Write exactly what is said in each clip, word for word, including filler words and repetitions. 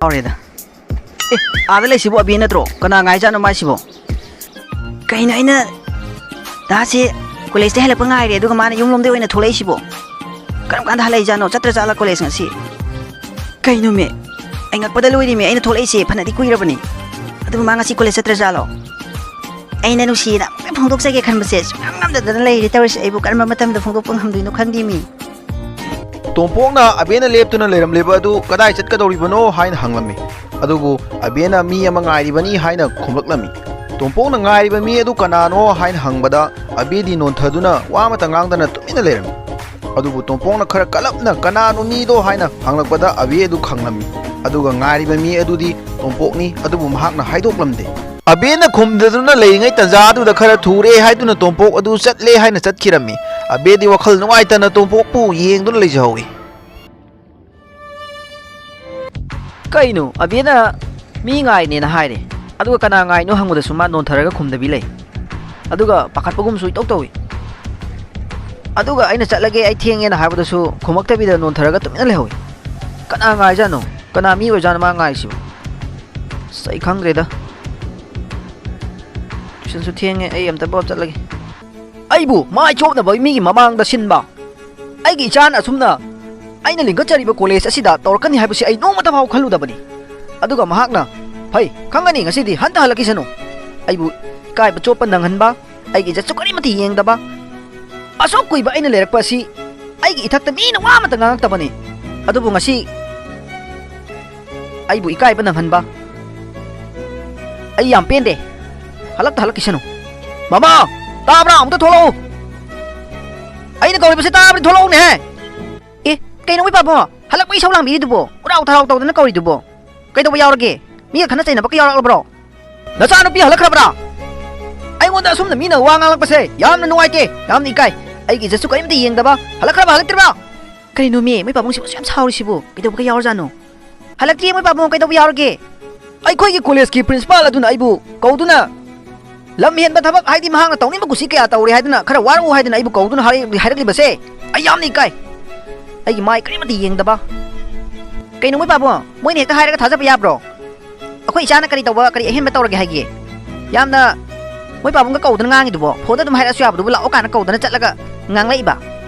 ꯌꯥꯎꯔꯦꯗ꯫ ꯑꯦ, ꯑꯥꯗ ꯂꯩꯁꯤꯕꯨ ꯑꯕꯤ ꯅꯠꯇ꯭ꯔꯣ? ꯀꯅꯥ ꯉꯥꯏꯖꯥꯠꯅꯣ ꯃꯥꯏꯁꯤꯕꯣ? ꯀꯩꯅꯣ ꯑꯩꯅ ꯗꯥꯁꯦ ꯀꯣꯂꯦꯖꯇ ꯍꯜꯂꯛꯄ ꯉꯥꯏꯔꯦ, ꯑꯗꯨꯒ ꯃꯥꯅ ꯌꯨꯝꯂꯣꯝꯗ ꯑꯣꯏꯅ ꯊꯣꯛꯂꯛꯏꯁꯤꯕꯣ? ꯀꯔꯝ ꯀꯥꯟꯗ ꯍꯜꯂꯛꯏꯖꯥꯠꯅꯣ? ꯆꯠꯇ꯭ꯔ ꯖꯥꯠꯂ ꯀꯣꯂꯦꯖ ꯉꯁꯤ? ꯀꯩꯅꯣꯃꯤ? ꯑꯩ ꯉꯛꯄꯗ ꯂꯣꯏꯔꯦꯃꯤ, ꯑꯩꯅ ꯊꯣꯛꯂꯛꯏꯁꯦ ꯐꯅꯗꯤ ꯀꯨꯏꯔꯕꯅꯤ꯫ ꯑꯗꯨꯕꯨ ꯃꯥ ꯉꯁꯤ ꯀꯣꯂꯦꯖ ꯆꯠꯇ꯭ꯔ ꯖꯥꯠꯂꯣ? ꯑꯩꯅ ꯅꯨꯡꯁꯤꯅ ꯑꯃꯨꯛꯇ ꯐꯣꯡꯗꯣꯛꯆꯒꯦ ꯈꯟꯕꯁꯦ ꯁꯨꯡꯉꯝ ꯉꯝꯗꯗꯅ ꯂꯩꯔꯦ ꯇꯧꯔꯤꯁꯦ꯫ ꯑꯩꯕꯨ ꯀꯔꯝꯕ ꯃꯇꯝꯗ ꯐꯣꯡꯗꯣꯛꯄ ꯉꯝꯗꯣꯏꯅꯣ ꯈꯪꯗꯦꯃꯤ꯫ ꯇꯣꯝꯄꯣꯛꯅ ꯑꯕꯦꯅ ꯂꯦꯞꯇꯨꯅ ꯂꯩꯔꯝꯂꯤꯕ ꯑꯗꯨ ꯀꯗꯥꯏ ꯆꯠꯀꯗꯧꯔꯤꯕꯅꯣ ꯍꯥꯏꯅ ꯍꯪꯂꯝꯃꯤ꯫ ꯑꯗꯨꯕꯨ ꯑꯕꯦꯅ ꯃꯤ ꯑꯃ ꯉꯥꯏꯔꯤꯕꯅꯤ ꯍꯥꯏꯅ ꯈꯨꯝꯂꯛꯂꯝꯃꯤ꯫ ꯇꯣꯝꯄꯣꯛꯅ ꯉꯥꯏꯔꯤꯕ ꯃꯤ ꯑꯗꯨ ꯀꯅꯥꯅꯣ ꯍꯥꯏꯅ ꯍꯪꯕꯗ ꯑꯕꯦꯗꯤ ꯅꯣꯟꯊꯗꯨꯅ ꯋꯥ ꯑꯃꯇ ꯉꯥꯡꯗꯅ ꯇꯨꯃꯤꯟꯅ ꯂꯩꯔꯝꯃꯤ꯫ ꯑꯗꯨꯕꯨ ꯇꯣꯝꯄꯣꯛꯅ ꯈꯔ ꯀꯜꯂꯞꯅ "ꯀꯅꯥꯅꯣ ꯃꯤꯗꯣ?" ꯍꯥꯏꯅ ꯍꯪꯂꯛꯄꯗ ꯑꯕꯦ ꯑꯗꯨ ꯈꯪꯂꯝꯃꯤ꯫ ꯑꯗꯨꯒ ꯉꯥꯏꯔꯤꯕ ꯃꯤ ꯑꯗꯨꯗꯤ ꯇꯣꯝꯄꯣꯛꯅꯤ, ꯑꯗꯨꯕꯨ ꯃꯍꯥꯛꯅ ꯍꯥꯏꯗꯣꯛꯂꯝꯗꯦ꯫ ꯑꯕꯦꯅ ꯈꯨꯝꯗꯗꯨꯅ ꯂꯩꯔꯤꯉꯩ ꯇꯟꯖꯥ ꯑꯗꯨꯗ ꯈꯔ ꯊꯨꯔꯦ ꯍꯥꯏꯗꯨꯅ ꯇꯣꯝꯄꯣꯛ ꯑꯗꯨ ꯆꯠꯂꯦ ꯍꯥꯏꯅ ꯆꯠꯈꯤꯔꯝꯃꯤ꯫ ꯑꯕꯦꯗꯤ ꯋꯥꯈꯜ ꯅꯨꯡꯉꯥꯏꯇꯅ ꯇꯣꯝꯄꯣꯛꯄꯨ ꯌꯦꯡꯗꯨꯅ ꯂꯩꯖꯍꯧꯏ꯫ ꯀꯩꯅꯣ, ꯑꯕꯦꯅ ꯃꯤ ꯉꯥꯏꯅꯦꯅ ꯍꯥꯏꯔꯦ, ꯑꯗꯨꯒ ꯀꯅꯥ ꯉꯥꯏꯅꯣ ꯍꯪꯕꯗꯁꯨ ꯃꯥ ꯅꯣꯟꯊꯔꯒ ꯈꯨꯝꯗꯕꯤ ꯂꯩ꯫ ꯑꯗꯨꯒ ꯄꯥꯈꯠꯄꯒꯨꯝꯁꯨ ꯏꯇꯧ ꯇꯧꯏ꯫ ꯑꯗꯨꯒ ꯑꯩꯅ ꯆꯠꯂꯒꯦ, ꯑꯩ ꯊꯦꯡꯉꯦꯅ ꯍꯥꯏꯕꯗꯁꯨ ꯈꯨꯝꯃꯛꯇꯕꯤꯗ ꯅꯣꯟꯊꯔꯒ ꯇꯨꯃꯤꯟꯅ ꯂꯩꯍꯧꯏ꯫ ꯀꯅꯥ ꯉꯥꯏꯖꯥꯠꯅꯣ? ꯀꯅꯥ ꯃꯤ ꯑꯣꯏꯖꯥꯠꯅꯣ ꯃꯥ ꯉꯥꯏꯔꯤꯁꯤꯕꯣ? ꯑꯁ, ꯑꯩ ꯈꯪꯗ꯭ꯔꯦꯗ꯫ ꯇꯨꯏꯁꯟꯁꯨ ꯊꯦꯡꯉꯦ, ꯑꯩ ꯑꯝꯇ ꯕꯞ ꯆꯠꯂꯒꯦ꯫ ꯑꯩꯕꯨ ꯃꯥꯏ ꯆꯣꯞꯅꯕ ꯃꯤꯒꯤ ꯃꯃꯥꯡꯗ ꯁꯤꯟꯕ? ꯑꯩꯒꯤ ꯏꯆꯥꯅ ꯑꯁꯨꯝꯅ ꯑꯩꯅ ꯂꯤꯡꯈꯠꯆꯔꯤꯕ ꯀꯣꯂꯦꯖ ꯑꯁꯤꯗ ꯇꯧꯔꯛꯀꯅꯤ ꯍꯥꯏꯕꯁꯤ ꯑꯩ ꯅꯣꯡꯃꯇ ꯐꯥꯎ ꯈꯜꯂꯨꯗꯕꯅꯤ꯫ ꯑꯗꯨꯒ ꯃꯍꯥꯛꯅ, "ꯐꯩ, ꯈꯪꯒꯅꯤ, ꯉꯁꯤꯗꯤ ꯍꯟꯇ ꯍꯜꯂꯛꯈꯤꯁꯅꯨ"꯫ ꯑꯩꯕꯨ ꯏꯀꯥꯏꯕ ꯆꯣꯞꯄ ꯅꯪꯍꯟꯕ, ꯑꯩꯒꯤ ꯏꯖꯠꯁꯨ ꯀꯔꯤꯃꯠꯇ ꯌꯦꯡꯗꯕ꯫ ꯑꯁꯨꯛ ꯀꯨꯏꯕ ꯑꯩꯅ ꯂꯩꯔꯛꯄ ꯑꯁꯤ ꯑꯩꯒꯤ ꯏꯊꯛꯇ ꯃꯤꯅ ꯋꯥ ꯑꯃꯠꯇ ꯉꯥꯡꯉꯛꯇꯕꯅꯤ꯫ ꯑꯗꯨꯕꯨ ꯉꯁꯤ ꯑꯩꯕꯨ ꯏꯀꯥꯏꯕ ꯅꯪꯍꯟꯕ꯫ ꯑꯩ ꯌꯥꯝ ꯄꯦꯟꯗꯦ꯫ ꯍꯜꯂꯛꯇ ꯍꯜꯂꯛꯈꯤꯁꯅꯨ꯫ ꯃꯃꯥ! ꯇꯥꯕ꯭ꯔꯥ? ꯑꯃꯨꯛꯇ ꯊꯣꯛꯂꯛꯎ꯫ ꯑꯩꯅ ꯀꯧꯔꯤꯕꯁꯤ ꯇꯥꯕ꯭ꯔꯥ? ꯊꯣꯛꯂꯛꯎꯅꯦꯍꯦ꯫ ꯑꯦ, ꯀꯩꯅꯣ ꯃꯣꯏ ꯄꯥꯕꯨꯡ? ꯍꯜꯂꯛꯄ ꯏꯁꯧ ꯂꯥꯡꯕꯤꯔꯤꯗꯨꯕꯣ? ꯎꯔꯥꯎ ꯊꯔꯥꯎ ꯇꯧꯗꯅ ꯀꯧꯔꯤꯗꯨꯕꯣ? ꯀꯩꯗꯧꯕ ꯌꯥꯎꯔꯒꯦ? ꯃꯤꯒ ꯈꯠꯅ ꯆꯩꯅꯕꯒ ꯌꯥꯎꯔꯛꯂꯕ꯭ꯔꯣ? ꯅꯆꯥꯅꯨꯄꯤ ꯍꯜꯂꯛꯈ꯭ꯔꯕ꯭ꯔꯥ? ꯑꯩꯉꯣꯟꯗ ꯑꯁꯨꯝꯅ ꯃꯤꯅ ꯋꯥ ꯉꯥꯡꯂꯛꯄꯁꯦ ꯌꯥꯝꯅ ꯅꯨꯡꯉꯥꯏꯇꯦ, ꯌꯥꯝꯅ ꯏꯀꯥꯏ꯫ ꯑꯩꯒꯤ ꯏꯖꯠꯁꯨ ꯀꯔꯤꯝꯇ ꯌꯦꯡꯗꯕ꯫ ꯍꯜꯂꯛꯈ꯭ꯔꯕ, ꯍꯜꯂꯛꯇ꯭ꯔꯤꯕ? ꯀꯔꯤꯅꯣꯃꯤ, ꯃꯣꯏ ꯄꯥꯕꯨꯡꯁꯤꯕꯨ ꯑꯁꯨꯛ ꯌꯥꯝ ꯁꯥꯎꯔꯤꯁꯤꯕꯨ? ꯀꯩꯗꯧꯕꯒ ꯌꯥꯎꯔꯖꯥꯠꯅꯣ? ꯍꯜꯂꯛꯇ꯭ꯔꯤꯌꯦ ꯃꯣꯏ ꯄꯥꯕꯨꯡ, ꯀꯩꯗꯧꯕ ꯌꯥꯎꯔꯒꯦ? ꯑꯩꯈꯣꯏꯒꯤ ꯀꯣꯂꯦꯖꯀꯤ ꯄ꯭ꯔꯤꯟꯁꯤꯄꯥꯜ ꯑꯗꯨꯅ ꯑꯩꯕꯨ ꯀꯧꯗꯨꯅ ꯂꯝ ꯍꯦꯟꯕ ꯊꯕꯛ, ꯍꯥꯏꯗꯤ ꯃꯍꯥꯛꯅ ꯇꯧꯅꯤꯡꯕ ꯀꯨꯁꯤ ꯀꯌꯥ ꯇꯧꯔꯦ ꯍꯥꯏꯗꯨꯅ, ꯈꯔ ꯋꯥꯔꯛꯎ ꯍꯥꯏꯗꯨꯅ ꯑꯩꯕꯨ ꯀꯧꯗꯨꯅ ꯍꯥꯏꯔꯛ-, ꯍꯥꯏꯔꯛꯂꯤꯕꯁꯦ ꯑꯩ ꯌꯥꯝꯅ ꯏꯀꯥꯏ꯫ ꯑꯩꯒꯤ ꯃꯥꯏ ꯀꯔꯤꯃꯠꯇ ꯌꯦꯡꯗꯕ꯫ ꯀꯩꯅꯣ ꯃꯣꯏ ꯄꯥꯕꯨꯡ? ꯃꯣꯏꯅ ꯍꯦꯛꯇ ꯍꯥꯏꯔꯒ ꯊꯥꯖꯕ ꯌꯥꯕ꯭ꯔꯣ? ꯑꯩꯈꯣꯏ ꯏꯆꯥꯅ ꯀꯔꯤ ꯇꯧꯕ, ꯀꯔꯤ ꯑꯍꯦꯟꯕ ꯇꯧꯔꯒꯦ ꯍꯥꯏꯒꯦ? ꯌꯥꯝꯅ ꯃꯣꯏ ꯄꯥꯕꯨꯡꯒ ꯀꯧꯗꯅ ꯉꯥꯡꯉꯤꯗꯨꯕꯣ? ꯐꯣꯟꯗ ꯑꯗꯨꯝ ꯍꯥꯏꯔꯛꯑꯁꯨ ꯌꯥꯕꯗꯨꯕꯨ, ꯂꯥꯛꯑꯣ ꯀꯥꯏꯅ ꯀꯧꯗꯅ ꯆꯠꯂꯒ ꯉꯥꯡꯂꯛꯏꯕ꯫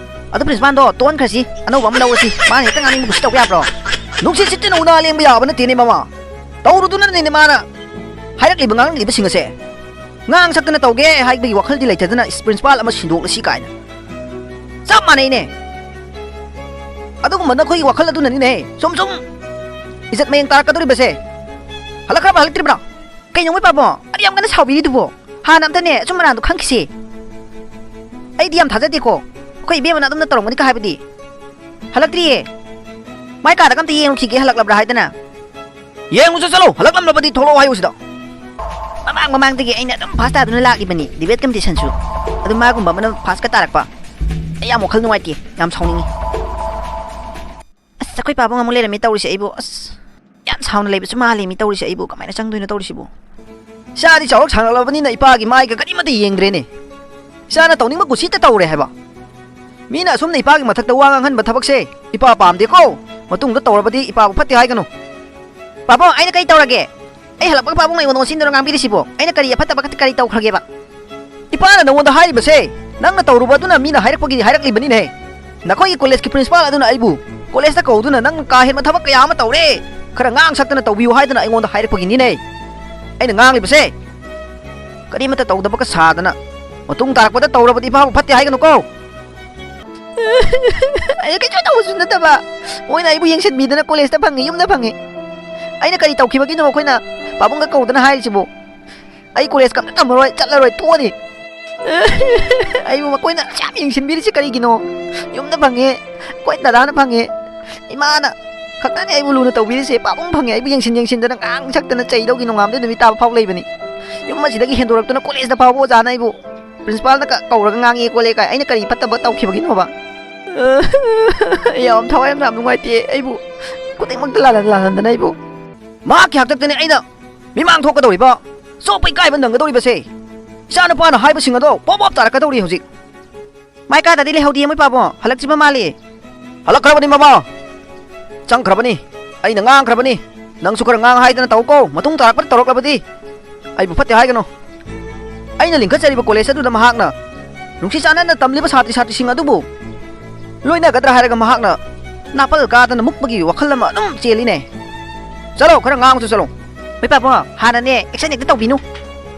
ꯑꯗꯨ ꯄ꯭ꯔꯤꯟꯁꯤꯄꯥꯜꯗꯣ ꯇꯣꯟꯈ꯭ꯔꯁꯤ, ꯑꯅꯧꯕ ꯑꯃ ꯂꯧꯔꯁꯤ꯫ ꯃꯥꯅ ꯍꯦꯛꯇ ꯉꯥꯡꯅꯤꯡꯕ ꯀꯨꯁꯤ ꯇꯧꯕ ꯌꯥꯕ꯭ꯔꯣ? ꯅꯨꯡꯁꯤꯠ ꯁꯤꯠꯇꯅ ꯎꯅꯥ ꯂꯦꯡꯕ ꯌꯥꯕ ꯅꯠꯇꯦꯅꯦ, ꯃꯃꯥ꯫ ꯇꯧꯔꯨꯗꯨꯅꯅꯦ ꯃꯥꯅ ꯍꯥꯏꯔꯛꯂꯤꯕ ꯉꯥꯡꯂꯤꯕꯁꯤꯡ ꯑꯁꯦ꯫ ꯉꯥꯡ ꯁꯛꯇꯅ ꯇꯧꯒꯦ ꯍꯥꯏꯕꯒꯤ ꯋꯥꯈꯜꯗꯤ ꯂꯩꯇꯗꯅ, ꯏꯁ, ꯄ꯭ꯔꯤꯟꯁꯤꯄꯥꯜ ꯑꯃ ꯁꯤꯟꯗꯣꯛꯂꯁꯤ ꯀꯥꯏꯅ꯫ ꯆꯞ ꯃꯥꯟꯅꯩꯅꯦ꯫ ꯑꯗꯨꯒꯨꯝꯕ ꯅꯈꯣꯏꯒꯤ ꯋꯥꯈꯜ ꯑꯗꯨꯅꯅꯤꯅꯦ ꯁꯨꯝ ꯁꯨꯝ ꯏꯖꯠ ꯃꯌꯦꯡ ꯇꯥꯔꯛꯀꯗꯧꯔꯤꯕꯁꯦ꯫ ꯍꯜꯂꯛꯈ꯭ꯔꯕ, ꯍꯜꯂꯛꯇ꯭ꯔꯤꯕ꯭ꯔꯥ? ꯀꯩꯅꯣ ꯃꯣꯏ ꯄꯥꯕꯣ? ꯑꯗꯨ ꯌꯥꯝ ꯀꯟꯅ ꯁꯥꯎꯕꯤꯔꯤꯗꯨꯕꯣ? ꯍꯥꯟꯅ ꯑꯝꯇꯅꯦ ꯑꯆꯨꯝ ꯑꯔꯥꯟꯗꯣ ꯈꯪꯈꯤꯁꯦ꯫ ꯑꯩꯗꯤ ꯌꯥꯝ ꯊꯥꯖꯗꯦꯀꯣ꯫ ꯑꯩꯈꯣꯏ ꯏꯕꯦꯝꯃꯅ ꯑꯗꯨꯝꯅ ꯇꯧꯔꯝꯒꯅꯤ ꯀ ꯍꯥꯏꯕꯗꯤ꯫ ꯍꯜꯂꯛꯇ꯭ꯔꯤꯌꯦ꯫ ꯃꯥꯏ ꯀꯥꯗꯒ ꯑꯝꯇ ꯌꯦꯡꯉꯨꯈꯤꯒꯦ, ꯍꯜꯂꯛꯂꯕ꯭ꯔꯥ ꯍꯥꯏꯗꯅ꯫ ꯌꯦꯡꯉꯨꯁꯦ ꯆꯠꯂꯣ, ꯍꯜꯂꯛꯂꯝꯂꯕꯗꯤ ꯊꯣꯛꯂꯛꯑꯣ ꯍꯥꯏꯌꯨ ꯁꯤꯗ꯫ ꯃꯃꯥꯡ ꯃꯃꯥꯡꯗꯒꯤ ꯑꯩꯅ ꯑꯗꯨꯝ ꯐꯥꯁ ꯇꯥꯗꯨꯅ ꯂꯥꯛꯂꯤꯕꯅꯤ ꯗꯤꯕꯦꯠ ꯀꯝꯄꯤꯇꯤꯁꯟꯁꯨ꯫ ꯑꯗꯨ ꯃꯥꯒꯨꯝꯕ ꯑꯃꯅ ꯐꯥꯁꯀ ꯇꯥꯔꯛꯄ꯫ ꯑꯩ ꯌꯥꯝ ꯋꯥꯈꯜ ꯅꯨꯡꯉꯥꯏꯇꯦ, ꯌꯥꯝ ꯁꯥꯎꯅꯤꯡꯉꯤ꯫ ꯑꯁ, ꯑꯩꯈꯣꯏ ꯄꯥꯕꯨꯡ ꯑꯃꯨꯛ ꯂꯩꯔꯝꯃꯤ ꯇꯧꯔꯤꯁꯦ ꯑꯩꯕꯨ꯫ ꯑꯁ, ꯌꯥꯝ ꯁꯥꯎꯅ ꯂꯩꯕꯁꯨ ꯃꯥꯜꯂꯤ ꯃꯤ ꯇꯧꯔꯤꯁꯦ ꯑꯩꯕꯨ꯫ ꯀꯃꯥꯏꯅ ꯆꯪꯗꯣꯏꯅꯣ ꯇꯧꯔꯤꯁꯤꯕꯨ? ꯏꯆꯥꯗꯤ ꯆꯥꯎꯔꯛ ꯁꯥꯡꯉꯛꯂꯕꯅꯤꯅ ꯏꯄꯥꯒꯤ ꯃꯥꯏꯒ ꯀꯔꯤꯃꯠꯇ ꯌꯦꯡꯗ꯭ꯔꯦꯅꯦ꯫ ꯏꯆꯥꯅ ꯇꯧꯅꯤꯡꯕ ꯀꯨꯁꯤꯇ ꯇꯧꯔꯦ ꯍꯥꯏꯕ꯫ ꯃꯤꯅ ꯑꯁꯨꯝꯅ ꯏꯄꯥꯒꯤ ꯃꯊꯛꯇ ꯋꯥ ꯉꯥꯡꯍꯟꯕ ꯊꯕꯛꯁꯦ ꯏꯄꯥ ꯄꯥꯝꯗꯦꯀꯣ꯫ ꯃꯇꯨꯡꯗ ꯇꯧꯔꯕꯗꯤ ꯏꯄꯥꯕꯨ ꯐꯠꯇꯦ ꯍꯥꯏꯒꯅꯨ꯫ ꯄꯥꯕꯨꯡ, ꯑꯩꯅ ꯀꯩ ꯇꯧꯔꯒꯦ? ꯑꯩ ꯍꯜꯂꯛꯄꯒ ꯄꯥꯕꯨꯡ ꯑꯩꯉꯣꯟꯗ ꯑꯣꯟꯁꯤꯟꯗꯨꯅ ꯉꯥꯡꯕꯤꯔꯤꯁꯤꯕꯣ? ꯑꯩꯅ ꯀꯔꯤ ꯑꯐꯠꯇꯕ ꯀꯔꯤ ꯇꯧꯈ꯭ꯔꯒꯦꯕ? ꯏꯄꯥꯅ ꯅꯉꯣꯟꯗ ꯍꯥꯏꯔꯤꯕꯁꯦ ꯅꯪꯅ ꯇꯧꯔꯨꯕ ꯑꯗꯨꯅ ꯃꯤꯅ ꯍꯥꯏꯔꯛꯄꯒꯤ ꯍꯥꯏꯔꯛꯂꯤꯕꯅꯤꯅꯦ꯫ ꯅꯈꯣꯏꯒꯤ ꯀꯣꯂꯦꯖꯀꯤ ꯄ꯭ꯔꯤꯟꯁꯤꯄꯥꯜ ꯑꯗꯨꯅ ꯑꯩꯕꯨ ꯀꯣꯂꯦꯖꯇ ꯀꯧꯗꯨꯅ ꯅꯪ ꯀꯥ ꯍꯦꯟꯕ ꯊꯕꯛ ꯀꯌꯥ ꯑꯃ ꯇꯧꯔꯦ, ꯈꯔ ꯉꯥꯡ ꯁꯛꯇꯅ ꯇꯧꯕꯤꯌꯨ ꯍꯥꯏꯗꯅ ꯑꯩꯉꯣꯟꯗ ꯍꯥꯏꯔꯛꯄꯒꯤꯅꯤꯅꯦ꯫ ꯑꯩꯅ ꯉꯥꯡꯂꯤꯕꯁꯦ ꯀꯔꯤꯃꯠꯇ ꯇꯧꯗꯕꯒ ꯁꯥꯗꯅ ꯃꯇꯨꯡ ꯇꯥꯔꯛꯄꯗ ꯇꯧꯔꯕꯗꯤ ꯏꯄꯥꯕꯨ ꯐꯠꯇꯦ ꯍꯥꯏꯒꯅꯨꯀꯣ꯫ ꯑꯩ ꯀꯩꯁꯨ ꯇꯧꯕꯁꯨ ꯅꯠꯇꯕ, ꯃꯣꯏꯅ ꯑꯩꯕꯨ ꯌꯦꯡꯁꯤꯟꯕꯤꯗꯅ ꯀꯣꯂꯦꯖꯇ ꯐꯪꯉꯤ, ꯌꯨꯝꯗ ꯐꯪꯉꯤ꯫ ꯑꯩꯅ ꯀꯔꯤ ꯇꯧꯈꯤꯕꯒꯤꯅꯣ ꯃꯈꯣꯏꯅ ꯄꯥꯕꯨꯡꯒ ꯀꯧꯗꯅ ꯍꯥꯏꯔꯤꯁꯤꯕꯨ? ꯑꯩ ꯀꯣꯂꯦꯖ ꯀꯝꯇ ꯇꯝꯃꯔꯣꯏ, ꯆꯠꯂꯔꯣꯏ, ꯇꯣꯛꯑꯅꯤ꯫ ꯑꯩꯕꯨ ꯃꯈꯣꯏꯅ ꯑꯁꯨꯛ ꯌꯥꯝ ꯌꯦꯡꯁꯤꯟꯕꯤꯔꯤꯁꯤ ꯀꯔꯤꯒꯤꯅꯣ? ꯌꯨꯝꯗ ꯐꯪꯉꯦ, ꯑꯩꯈꯣꯏ ꯗꯗꯥꯅ ꯐꯪꯉꯦ, ꯏꯃꯥꯅ ꯈꯛꯇꯅꯦ ꯑꯩꯕꯨ ꯂꯨꯅ ꯇꯧꯕꯤꯔꯤꯁꯦ꯫ ꯄꯥꯕꯨꯡ ꯐꯪꯉꯦ ꯑꯩꯕꯨ ꯌꯦꯡꯁꯤꯟ ꯌꯦꯡꯁꯤꯟꯗꯅ ꯉꯥꯡ ꯁꯛꯇꯅ ꯆꯩꯗꯧꯒꯤ ꯅꯣꯡꯉꯥꯟꯕꯗꯩ ꯅꯨꯃꯤꯠ ꯇꯥꯕ ꯐꯥꯎ ꯂꯩꯕꯅꯤ꯫ ꯌꯨꯝ ꯑꯁꯤꯗꯒꯤ ꯍꯦꯟꯗꯣꯔꯛꯇꯨꯅ ꯀꯣꯂꯦꯖꯇ ꯐꯥꯎꯕ ꯑꯣꯖꯥꯅ ꯑꯩꯕꯨ ꯄ꯭ꯔꯤꯟꯁꯤꯄꯥꯜꯅ ꯀ-, ꯀꯧꯔꯒ ꯉꯥꯡꯉꯦ ꯈꯣꯠꯂꯦ ꯀꯥꯏ꯫ ꯑꯩꯅ ꯀꯔꯤ ꯐꯠꯇꯕ ꯇꯧꯈꯤꯕꯒꯤꯅꯣꯕ? ꯑꯩ ꯌꯥꯝ ꯊꯋꯥꯏ ꯌꯥꯝ, ꯌꯥꯝ ꯅꯨꯡꯉꯥꯏꯇꯦ꯫ ꯑꯩꯕꯨ ꯈꯨꯗꯤꯡꯃꯛꯇ ꯂꯥꯜꯍꯟ-, ꯂꯥꯜꯍꯟꯗꯅ ꯑꯩꯕꯨ꯫ ꯃꯍꯥꯛꯀꯤ ꯍꯥꯛꯇꯛꯇꯅꯤ ꯑꯩꯅ ꯃꯤꯃꯥꯡ ꯊꯣꯛꯀꯗꯧꯔꯤꯕ꯫ ꯆꯣꯞꯄ ꯏꯀꯥꯏꯕ ꯅꯪꯒꯗꯧꯔꯤꯕꯁꯦ꯫ ꯏꯆꯥꯅꯨꯄꯥꯅ ꯍꯥꯏꯕꯁꯤꯡ ꯑꯗꯣ ꯄꯣꯞ ꯄꯣꯞ ꯇꯥꯔꯛꯀꯗꯧꯔꯤ ꯍꯧꯖꯤꯛ꯫ ꯃꯥꯏ ꯀꯥꯗꯗꯤ ꯂꯩꯍꯧꯗꯦ ꯃꯣꯏ ꯄꯥꯕꯨꯡ꯫ ꯍꯜꯂꯛꯇ꯭ꯔꯤꯕ ꯃꯥꯜꯂꯤ꯫ ꯍꯜꯂꯛꯈ꯭ꯔꯕꯅꯤ ꯃꯃꯥ꯫ ꯆꯪꯈ꯭ꯔꯕꯅꯤ꯫ ꯑꯩꯅ ꯉꯥꯡꯈ꯭ꯔꯕꯅꯤ, ꯅꯪꯁꯨ ꯈꯔ ꯉꯥꯡ ꯍꯥꯏꯗꯅ ꯇꯧꯀꯣ, ꯃꯇꯨꯡ ꯇꯥꯔꯛꯄꯗ ꯇꯧꯔꯛꯂꯕꯗꯤ ꯑꯩꯕꯨ ꯐꯠꯇꯦ ꯍꯥꯏꯒꯅꯨ꯫ ꯑꯩꯅ ꯂꯤꯡꯈꯠꯆꯔꯤꯕ ꯀꯣꯂꯦꯖ ꯑꯗꯨꯗ ꯃꯍꯥꯛꯅ ꯅꯨꯡꯁꯤ ꯆꯥꯟꯅꯅ ꯇꯝꯂꯤꯕ ꯁꯥꯇ꯭ꯔꯤ ꯁꯥꯇ꯭ꯔꯤꯁꯤꯡ ꯑꯗꯨꯕꯨ ꯂꯣꯏꯅꯒꯗ꯭ꯔꯥ ꯍꯥꯏꯔꯒ ꯃꯍꯥꯛꯅ ꯅꯥꯄꯜ ꯀꯥꯗꯅ ꯃꯨꯛꯄꯒꯤ ꯋꯥꯈꯜ ꯑꯃ ꯑꯗꯨꯝ ꯆꯦꯜꯂꯤꯅꯦ꯫ ꯆꯠꯂꯣ, ꯈꯔ ꯉꯥꯡꯉꯨꯁꯨ ꯆꯠꯂꯣ꯫ ꯃꯣꯏ ꯄꯥꯕꯨꯡ, ꯍꯥꯟꯅꯅꯦ ꯑꯦꯛꯁꯟ ꯍꯦꯛꯇ ꯇꯧꯕꯤꯅꯨ꯫